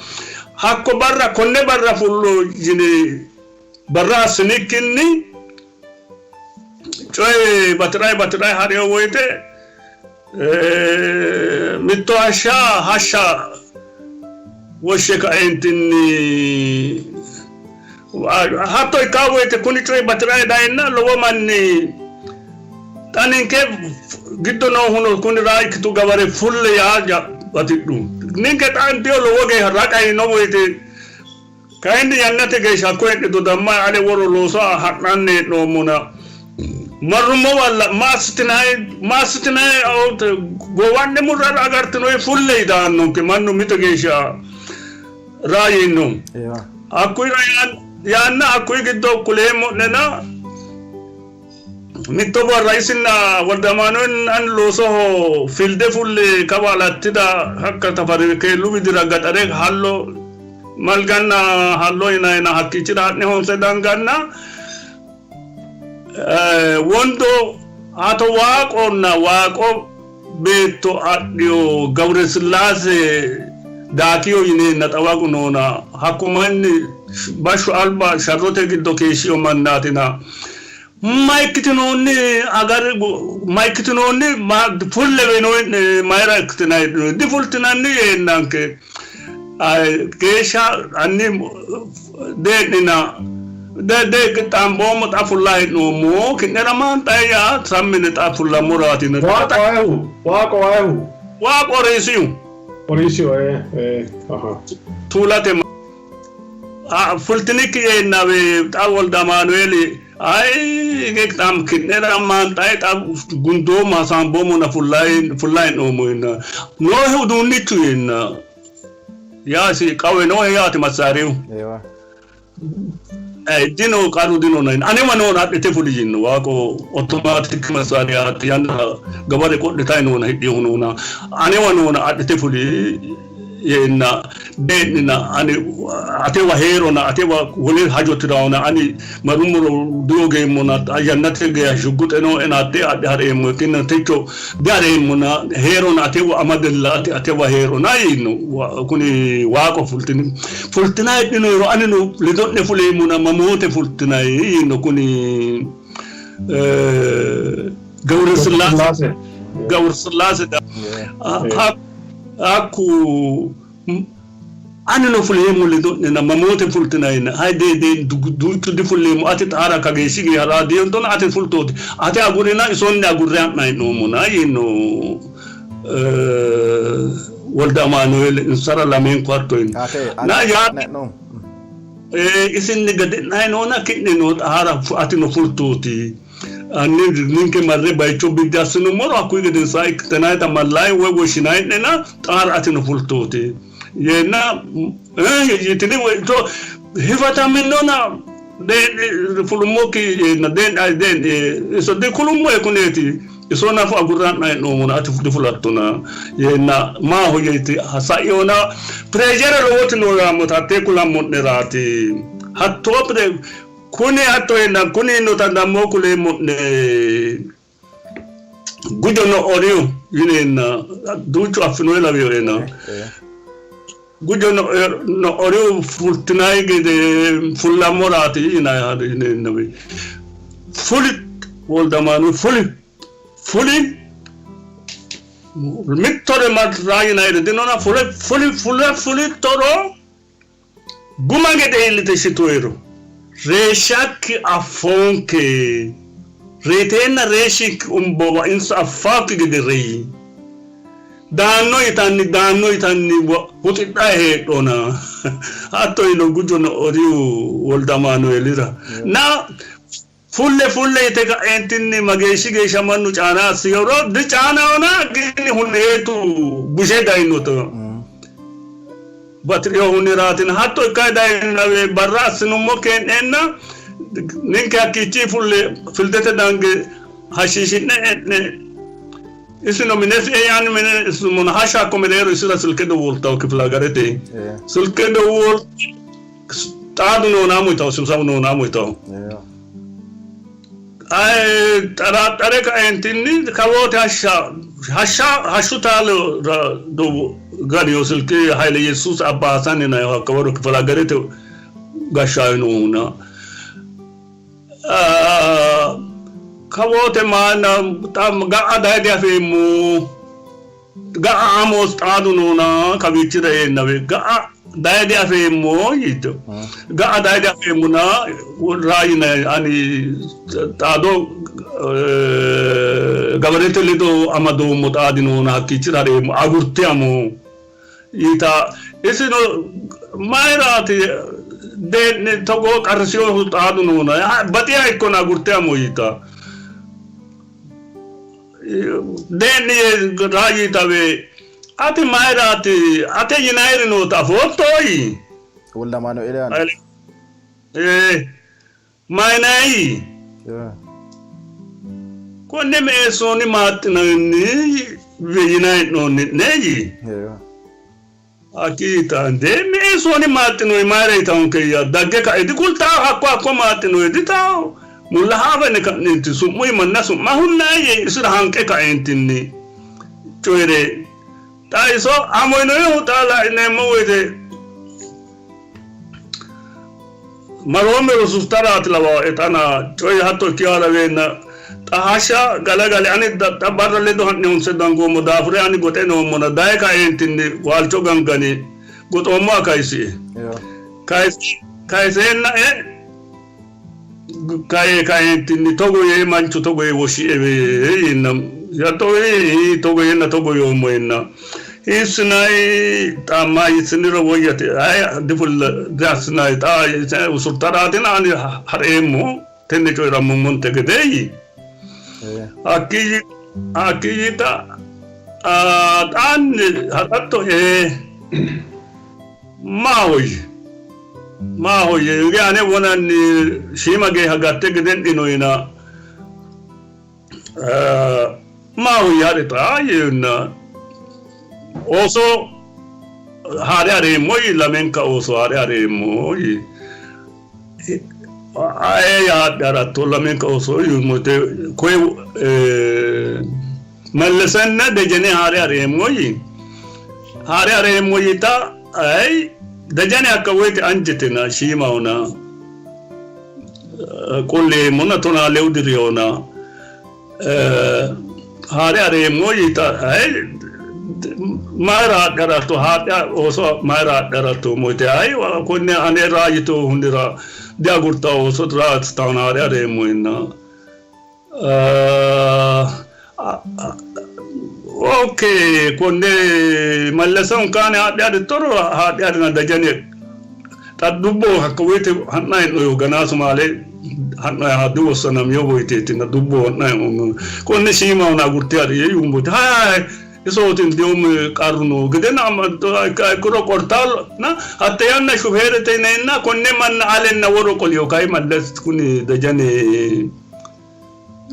hakko barra konne barra fullo yine Barra assinikkinni coyi bati'rayi bati'rayi ha'riyo woyite mitto hashsha hashsha woshshe kaeentinni hatto ikkaa woyite kuni coyi bati'rayi dayinna lowo manni xa ninke giddo noohuno kuni raa ikkitu gaware fulle yaa batidhu. Ninke xa indiyo lowo geeshsha raqa yino woyite Kayinni yannate geeshsha hakko hee'ne dodammayi ale woro looso ha'nanni hee'noommona marrummowa ma assitinayi ma assitinayi goowa'ne murrara agartinoyi fulle yidaannonke mannu mito geeshsha raa yiino. Hakkuyira yaanna hakkuyi giddo kuleemmo'nena. Mitto barra isinna Woldamaanuel ani loosoho filde fulle kawa Alattida hakka Tafari Keellu widira gaxare hallo Malganna hallo yinayna hakkiichira ha'ne honse danganna wondo hato Waaqonna Waaqo beetto adhiyo Gabiresillaase Daakiyo yineenna xawaqu noona hakku manni bashsho alba sharrote giddo keeshshiyo mannaatina ma ikkitinoonni agar ma ikkitinoonni fulle wenoy'ne mayira ikkitinanni difultinanni yeennanke geeshsha anni dee'nina de qixxaamboommo xa fulla hee'noommo ki'nera maanxaye yaa sammine xa fullammoraati. Waaqo ayehu? Waaqo ayehu? Waaqo Oriisiyu. Oriisiyu ee ee aha. Tuulate fultinikki yeennawe xa Wolde Amaanueeli ayi qixxaam ki'nera maanxaye xa gundoommo hasaamboommona fulla hee'noommo yeenna noohe uduunnichu yeenna yaasi qawwe noohe yaate massaariyu. Dino qaru dino nayina anewa noona adhite fuli yinno Waaqo otomatik massaariya yannara gabare qodhitayi noona hidhiyohu noona anewa noona adhite fuli yeenna dee'nina ani atewa hee'rona atewa wole hajo tiraona ani marummoro diogeemmona yannate geya shugguxe nooena hatte adhe ha'reemmo ikkinna techo dihareemmona hee'rona atewa amadella ati atewa hee'rona yiino kuni Waaqo fultini fultina heedhinoyiro anino ledo'ne fuleemmona mamoote fultinayi yiino kuni Gawuresillaase Gawuresillaase hakku anino fuleemmo ledo'nena mamoote fultinayina hay dee dee duuchu difulleemmo ati xaara kageeshshi geya raadiyoontona ati fultooti ate agurina isonni agurre ha'nayi noommona yiino Wolde Amaanueel insara lamenku hatto yiino. Na yaa isinni gade'nayi noona ki'ne noo xaara atino fultooti. Anni ninke marre bayicho biddi assinummoro hakkuyi gedensaa ikkitinayita mallayi woy woshshinayi'nena xaara atino fultooti yeenna yitini woyto hifataminona dee'ni fulummokki yeenna dee'ni ay dee'ni iso dikulummohe kuneeti iso nafu agurre ha'nayi hee'noommona ati difulattona yeenna maahoyye yite sa'iyona pireeshere lowoti noo yaammota hattee kulammo'neraati hattoo Kuni hatto yeenna kuni yiinota dammo kuleemmo'ne gujo no oriyu yineenna duuchu affinoe lawinoena gujo no oriyu fultinayi gede fullammoraati yineennawe fuli Woldamaanu fuli fuli mittore marraa yinayire dinona fule fuli fule fulittoro Guma gede iillite shituero, reeshshakki affoonke, reyiteenna reeshshikki umbowa insa affaakki gede reyi. Daanno yitanni daanno yitanni huxidhanni heedhona. Hatto yiino Gujono Oriyu Woldamaanueelira. Na fulle fulle yite ka'eentinni mageeshshi geeshsha mannu caana assiyoro dicaanahona gini huneetu bushe dayinoto bati'rinohuniraatina hatto ikkayi dayinawe barra assinummo keeneenna ninke hakkiichi fulle fildete dange hashiishi'ne e'ne isino minesi eanni mine isumona hashsha hakko mereero isira silke dowwoltawo kifilagarete silke dowwolte Xaadu noonaamu yitawo sibsabu noonaamu yitawo. Xaraaxxare kaeentinni kawoote hashsha hashsha hashshu taalo ganiyo silke Hayle Yesuus Abba Hasan yinayihu hakka waro kifilaagerete gashshaayo noohuna kawoote maana ga'a daye diafeemmo Ga'a Amoos xaadu noona kawiichira yeennawe ga'a daye diafeemmo yiito. Ga'a daye diafeemmona raayina ani xaado gabarete ledo amadoommo xaadi noona hakkiichira hareemmo agurte amo yiita. Isino mayiraati dee'ni togoo qarrisinohu xaadu noona baxiha ikkona agurte amo yiita. Dee'ni yee raayyi xawe, Ati mayiraati ate yinayiri noota afootto? yii. Wolde Amaanueeli yaanno. Ee, mayinayi? Konne Meesooni maaxxinanni yinanni hee'noonni'ne yii. Hakkii yitanni, Meesooni maaxxinoyi mayira yitaankeyya? Dagge ka'e dikultaa? Hakko hakko maaxxinoyi ditaawo? Mulla haafene ka'neenti su'muyi manna su'ma hunnayi yee isira hanqe kaeentinni coyi're xa iso amoyinoehu xa la'neemmo woyite Maroommero suftaraati lawae xana coyi hatto ikkinoha laweenna xa hashsha galagale ani xa barra ledo ha'ne honse dangoommo daafure ani goxe noommona daye kaeentinni waalcho gangani goxoommoha kayisie. Kayiseennae kae kaeentinni togo yee manchu togo yee woshshiewe yiinna togo yeenna togo yoommo yeenna Hiissinay xa mayyitiniro woyyate aye difulla diassinay xa usurtaraatina ani ha'reemmo tenne coyi'rammummonte gede yii. Hakkii hakkiiyyita xaanni ha'ratto ee maahoyye maahoyye hige ane wonanni shiima geeha gatte gede'nino yina Maahoyye ha'ri xa yeenna ooso haa're ha'reemmo yii, lamenka ooso haa're ha'reemmo yii. Aye haadhe ha'ratto lamenka ooso yuummote koye Mellesenna Dejene haa're ha'reemmo yii. Haa're ha'reemmo yiita ayi Dejene hakka woyte anjetena shiimahona. Qulleemmona tonaa lewu dirihona haa're hareemmo yiita mayira haadhe haratto haadhe ooso mayira haadhe haratto moyite ayi konne ane raa yitohunnira diagurta ooso raa taana haa're hareemmo yinna Ok konne mallese hunkaane haadhe harittoro haadhe harina dajane xa dubbo hakka woyte ha'nayi hee'noyihu ganaa sumaale ha'nayi ha diwossanamiyo woyteetina dubbo ha'nayi hee'noommo konne shiimahona agurte hari yee yuummote hay hay isooti indiyoom qarru noo gedena ikkiro qortaallona hatte yanna shufeerete yineenna konne manna alenna woro qoliyo kayi malles kuni dajane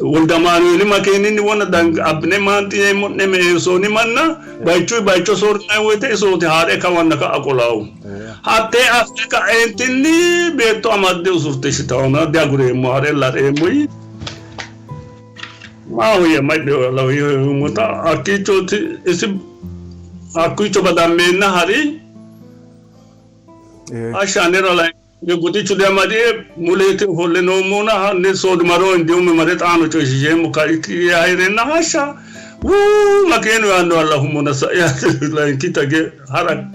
Woldamaanueeli makeeninni wona abbine maanxineemmo'ne Meesooni manna bayichuyi bayicho soorrinanni woyite isooti haa're kawanna ka'a qolaahu. Hattee affe ka'eentinni beetto amadde usurte shitawona diagureemmo ha're lareemmo yii. Maahoyye yuummota hakkiicho isi hakkiicho badammeenna ha'ri. Hashsha anera Goxichu diamadie, muleeti ofolle noommona hanni soodimaro indiyumme mare xaano coyishiisheemmo kaikki hee'reenna hashsha wuu makeenu yaanno allahummona sae layinki tage ha'ra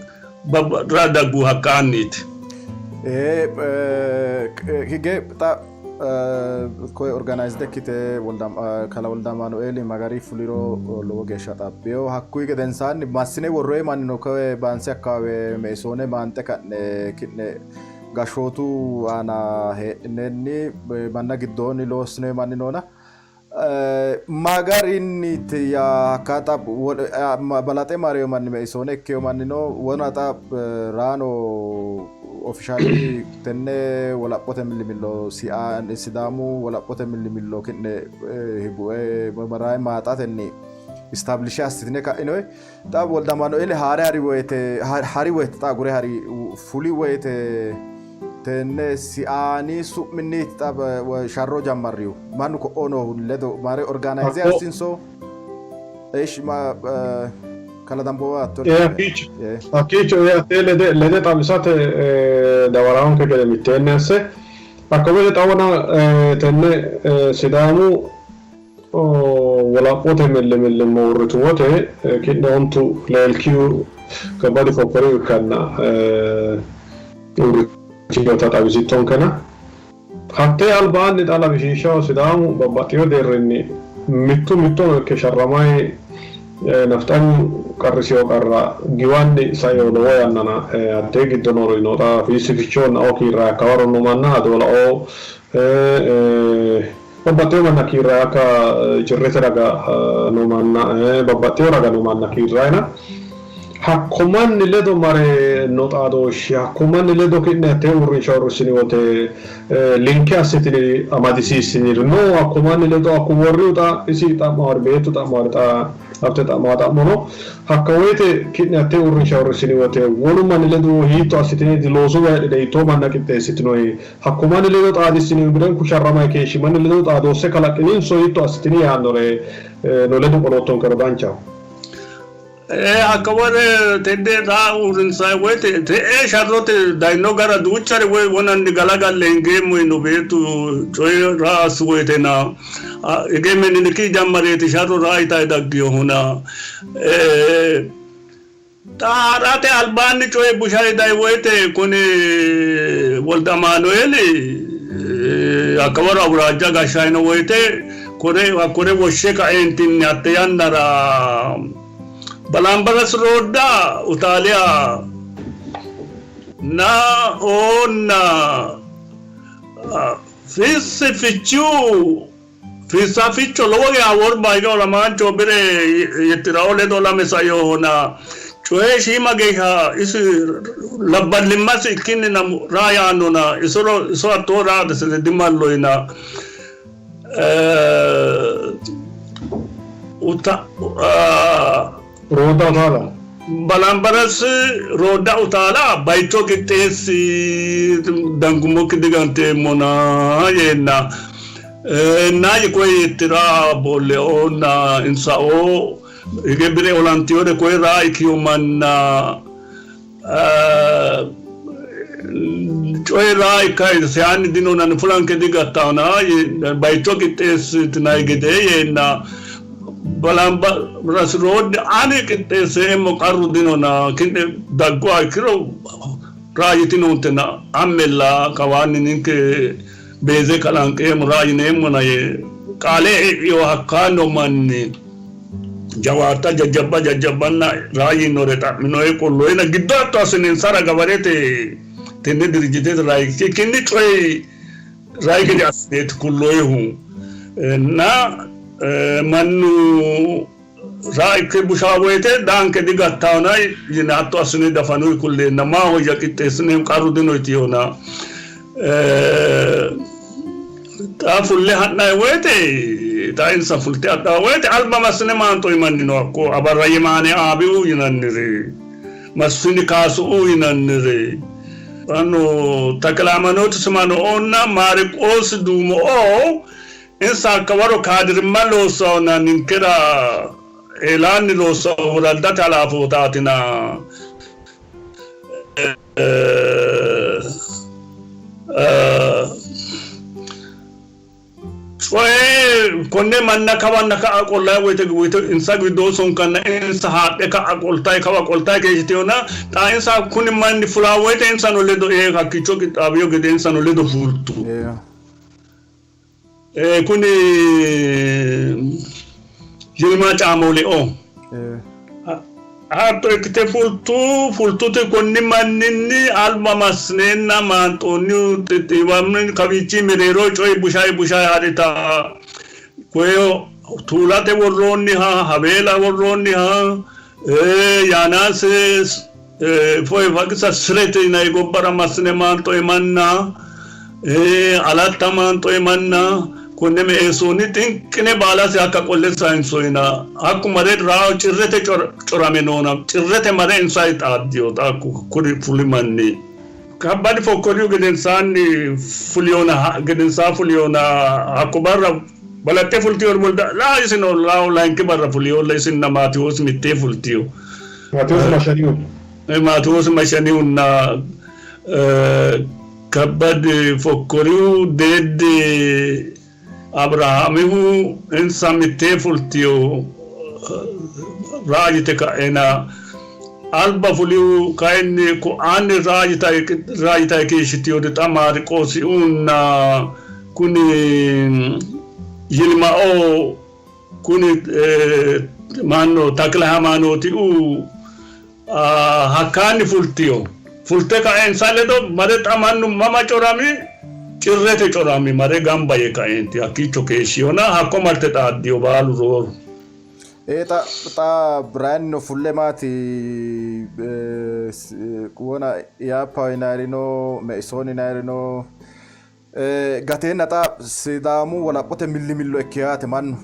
babbadra daggu hakkaanniiti. Hige xa koye organized ikkite kala Wolde Amaanueeli magari fuliro lowo geeshsha xabbino. Hakkuyi gedensaanni massine worroyi mannino koye Bansi akkawaawe Meesoone maanxe ka'ne ki'ne gashshootu aana heedhinenni manna giddoonni loossinoyi manni noona ma garinniiti yaa hakka xa balaxe marino manni Meisoone ikkino manni no wona xa raano ofishaali tenne wolaphote millimillo Sidaamu wolaphote millimillo ki'ne hibue rayi maaxatenni istablishe assitine ka'inoyi Xa Woldamaanueeli haa're hari woyite, hari woyite xa agure hari fuli woyite tenne Siaani su'minniiti xa sharro jammarrihu. Mannu ko'o noohu ledo mare organize Hakko assinso esh ma kala damboowa hatto ee hakkiicho hakkiicho ee hatee lede lede xawisate dawaraanke gede mitteenni asse hakko gede xawona tenne Sidaamu Wolaphote millimillimmo uurritu wote ki'ne ontu leelkihu Kabbadi Fokkorihu ikkanna uurritinota xawisittonkena hattee albaanni xa lawishshaho Sidaamu babbaxxino deerrinni mittu mittono ikke sharramayi nafxanyu qarrisino qarra giwanni saino lowo yannana hattee giddo noorino xa Fiissi Fichoonna oo kiirrayi hakkawaro noo manna Adoolaoo Babbaxxewo manna kiirrayi hakka Cirrete raga noo manna, babbaxxewo raga noo manna kiirrayina. Hakko manni ledo mare no xaadooshshi, hakko manni ledo ki'ne hattee uurrinsha uurrissini wote linke assitini amadisiissiniri no? Hakko manni ledo hakku worrihu xa isi xa'maari beettu xa'maari xa hafte xa'maa xa'mo no. Hakka woyite ki'ne hattee uurrinsha uurrissini wote wolu manni ledo hiitto assitineeti loosu bayidhine hiittoo manna qixxeessitinoyi? Hakko manni ledo xaadissinihu birenku sharramay keeshshi manni ledo xaadoosse kalaqininso hiitto assitini yaannore no ledo qoloottonkero danchaho. Ee, hakka wore tenne raa uurrinsanni woyte te'ee sharrote dayino gara duuchare woy wonanni galagalle hingeemmo yino beettu coye raa assu woytena hige Miniliki jammareeti sharro raa yitanni dagginohuna xa ha'rate albaanni coye bushayi dayi woyte kuni Wolde Amaanueeli hakka waro awuraajja gashshanno woyte Kore hakkore woshshe kaeentinni hatte yannara Balambaras Roodda Utaaliya na oonna Fiissi Fichihu Fiissa Ficho lowo geya worba hige olamaancho bire Yettirao ledo olame sainohona coye shiima geeshsha isi labballimmasi ikkinnina raa yaannona isoro iso hattoo raa dimalloyina. Roodda utaala. Balambaras roodda utaala bayicho qixxeessi dangummokki diganteemmona yeenna naayi koye yettira boolleoonna insaoo hige bire olantiyore koye raa ikkiyo manna Coyi'ra ikka seyaanni dinona fulanke digattahona bayicho qixxeessitinanni gede yeenna Balambarasiroodi ani qixxeesseemmo qarru dinona ki'ne dagguha ikkiro raa yitinoontena ammella kawaanni ninke beeze kalanqeemmo raa yineemmona yee qaale e'ino hakkaanno manni. Jawaata jajjabba jajjabbanna raa yiinore xa'minoe qolloena giddo hatto assininsara gabarete tenne dirijjitete raa ikkikkinni coyi rai gede assineeti kulloehu na mannu raa ikke bushaa woyite daanke digattaona yine hatto assine dafanuyi kulleenna maahoyya qixxeessineem qarru dino yitiyona Xa fulle ha'nanni woyite, xa insa fulte hadhanno woyite alba massine maanxoyi manni no hakko Abarra Yemaane Aabiu yinanniri, Masfini Kaasu'u yinanniri, annu Takilaamanooti Simano'oonna Maariqoosi Duumo'oo insa hakka waro kaadirimma loossahona ninkera eelaanni loossaho woraddate halaafootatina Coye konne manna kawanna ka'a qollayi woyite woyite insa giddoo sonkanna insa haadhe ka'a qoltayi kawa qoltayi keeshshiteyona xa insa kuni manni fulaa woyite insano ledo ee hakkiicho qixxaabiyo gede insano ledo fultu. Kuni Yilma Caamoleo hatto ikkite fultu fultuti konni manninni alba massineenna maanxoonnihu xixxiiwamni kawiichi mereero coyi bushayi bushayi ha'rita koye tuulate worroonniha habeela worroonniha yaanaase Foye faqisa sirete yinanni gobbara massine maanxoyi manna, Alatta maanxoyi manna, konne me'eessoonni xinqine baalasi hakka qolle sayinsoyina hakku mare raaho cirrete corame noona cirrete mare insayi xaaddiyota hakku kuri fuli manni. Kabbadi fokkorihu gedensaanni fuliyona gedensaa fuliyona hakko barra balaxxe fultiyori wolda laa isino laaho layinki barra fuliyolla isinna Maatewoosi mittee fultiyo. Maatewoosi Mashanihu. Maatewoosi Mashanihunna Kabbad Fokkorihu Deedde Abrahaamihu insa mittee fultiyo raa yite ka'ena alba fulihu kayinni ko'aanni raa yitayi keeshshitiyori xa Maariqoosihunna kuni Yilmao Kuni mannu Takila Hamaanootiu hakkaanni fultiyo. Fulte kae insa ledo mare xa mannu mama corami? Cirrete corami mare gamba yee kaeenti hakkiicho keeshshiyona hakko marte xaaddiyo baalu rooru. Ee xa xa Birayinino fulle maati wona Iyaapaho yinayirino Meisooni yinayirino gateenna xa Sidaamu wolaphote millimillo ikke yaate mannu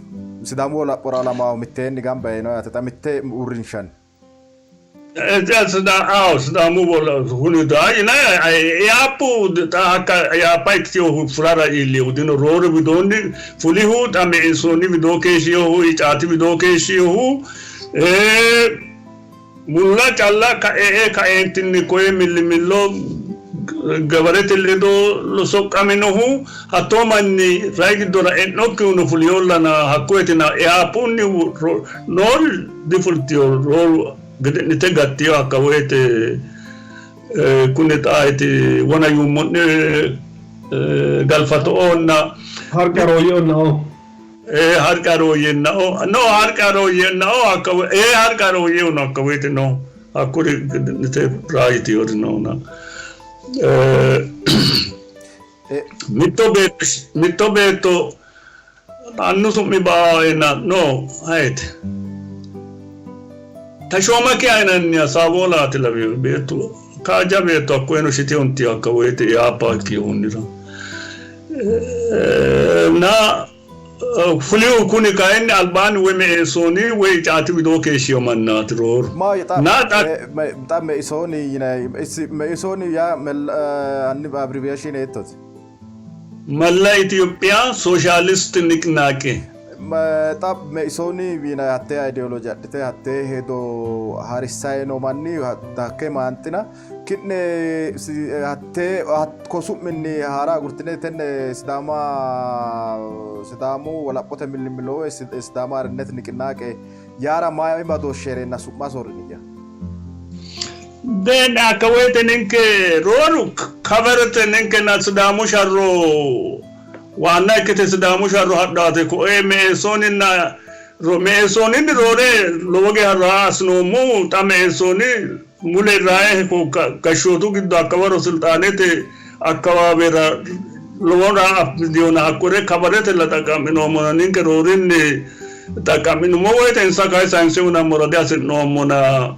Sidaamu wolaphora olamaahu mitteenni gamba yeino yaate xa mitte uurrinshanni. Sidaamu Iyaappu xa hakka Iyaappa ikkitinohu fulara iillinohu dino roore widoonni fulihu xa Meisooni widoo keeshshinohu Icaati widoo keeshshinohu mulla calla e'e kaeentinni koye millimillo gabarete ledo soqqaminohu hattoo manni rai giddora e'nokkihuno fulinollana hakkoyetina Iyaappunni noori difultino rooru gede'nite gattino hakka woyte kuni xaaiti wona yuummo'ne galfato'oonna Harqarooyye'onnao. Ee harqarooyyennao no harqarooyyennao hakka ee harqarooyyehuno hakka woyte no hakkuri gede'nite raayitiori noona. Mitto beetto mitto beetto Annu su'mi baoena no ayeti? Tashooma Kiya yinanniha Saaboolaati lawino beettu kaajja beetto hakkoyeno shite huntino hakka woyite Iyaappa ikkinohunnira. Na fulihu kuni kayinni albaanni woy Meesooni woy Icaati widoo keeshshino mannaati rooru. Maahoyye xa Na xa xa Meisooni yinanni isi Meisooni yaa hanni abbreviation hiittooti? Mella Itophiya Soshaalist Niqinaaqe. Xa Meisooni yinanni hattee ideology adhite hattee hedo harissayi noo manni hakkee maanxina ki'ne hattee hakko su'minni haara agurtine tenne Sidaama Sidaamu wolaphote millimillo woy Sidaama Arinnet Niqinaaqe yaara mayi badooshshi hee'reenna su'ma soorriniyya? Then hakka woyte ninke rooru coverete ninkena Sidaamu sharro waanna ikkite Sidaamu sharro hadhaate koe Meesooninna Meesooninni roore lowo geya raa assinoommohu xa Meesooni mule rae gashshootu giddo hakka waro silxaanete akkawaawera lowo raa afidhino hakkore coverete la xaqqa'minoommona ninke roorinni xaqqa'minummo woyte insa kayi sayinse unammora dihasi'noommona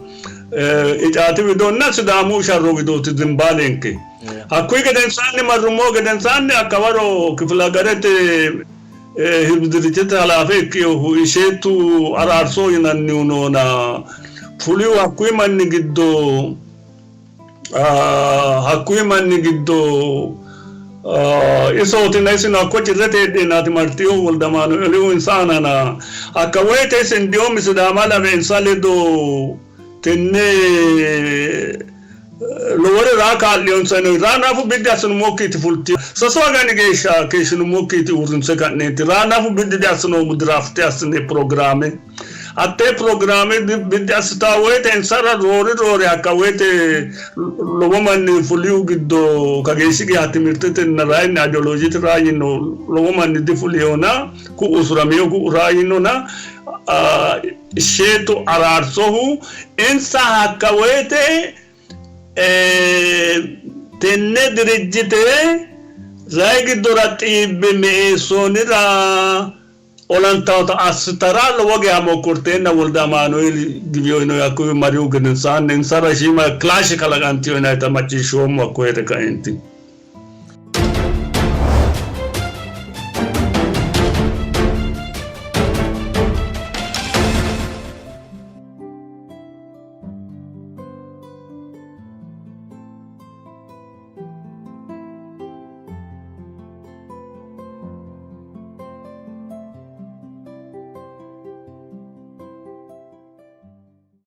Icaati widoonna Sidaamu sharro widooti zimbaalenke. Hakkuyi gedensaanni marrummo gedensaanni hakkawaro kifilagarete hizbu dirijjite halaafe ikkinohu Isheetu Araarso yinannihu noona fulihu hakkuyi manni giddo Hakkuyi manni giddo isootina isino hakko cirrete heedheennaati martinohu Woldamaanueelihu insa aanana. Hakka woyite isi indiyoomi Sidaama lawe insa ledo tenne lowore raa kaa'liyonsa yino. Raa nafu biddi assinummokkiiti fultino. Sasu agani geeshsha keeshshinummokkiiti uurrinse ka'neeti. Raa nafu biddi diassinoommo diraafte assine pirogiraame. Hattee pirogiraame biddi assitanno woyite insara roore roore hakka woyite lowo manni fulihu giddo kageeshshi geya timirtetenna rayinni ayidioloojete raayino lowo manni difulihona ku'u usuramino ku'u raayinona Isheetu Araarsohu insa hakka woyite Tenne dirijjite rayi giddora xiibbe Meesoonira olantannota assitara lowo geya mokkorteenna Wolde Amaanueeli giwino hakkuyi marihu gedensaanni insara shiima clash kalaqantino yinannita macciishshoommo hakko hee're kaeenti.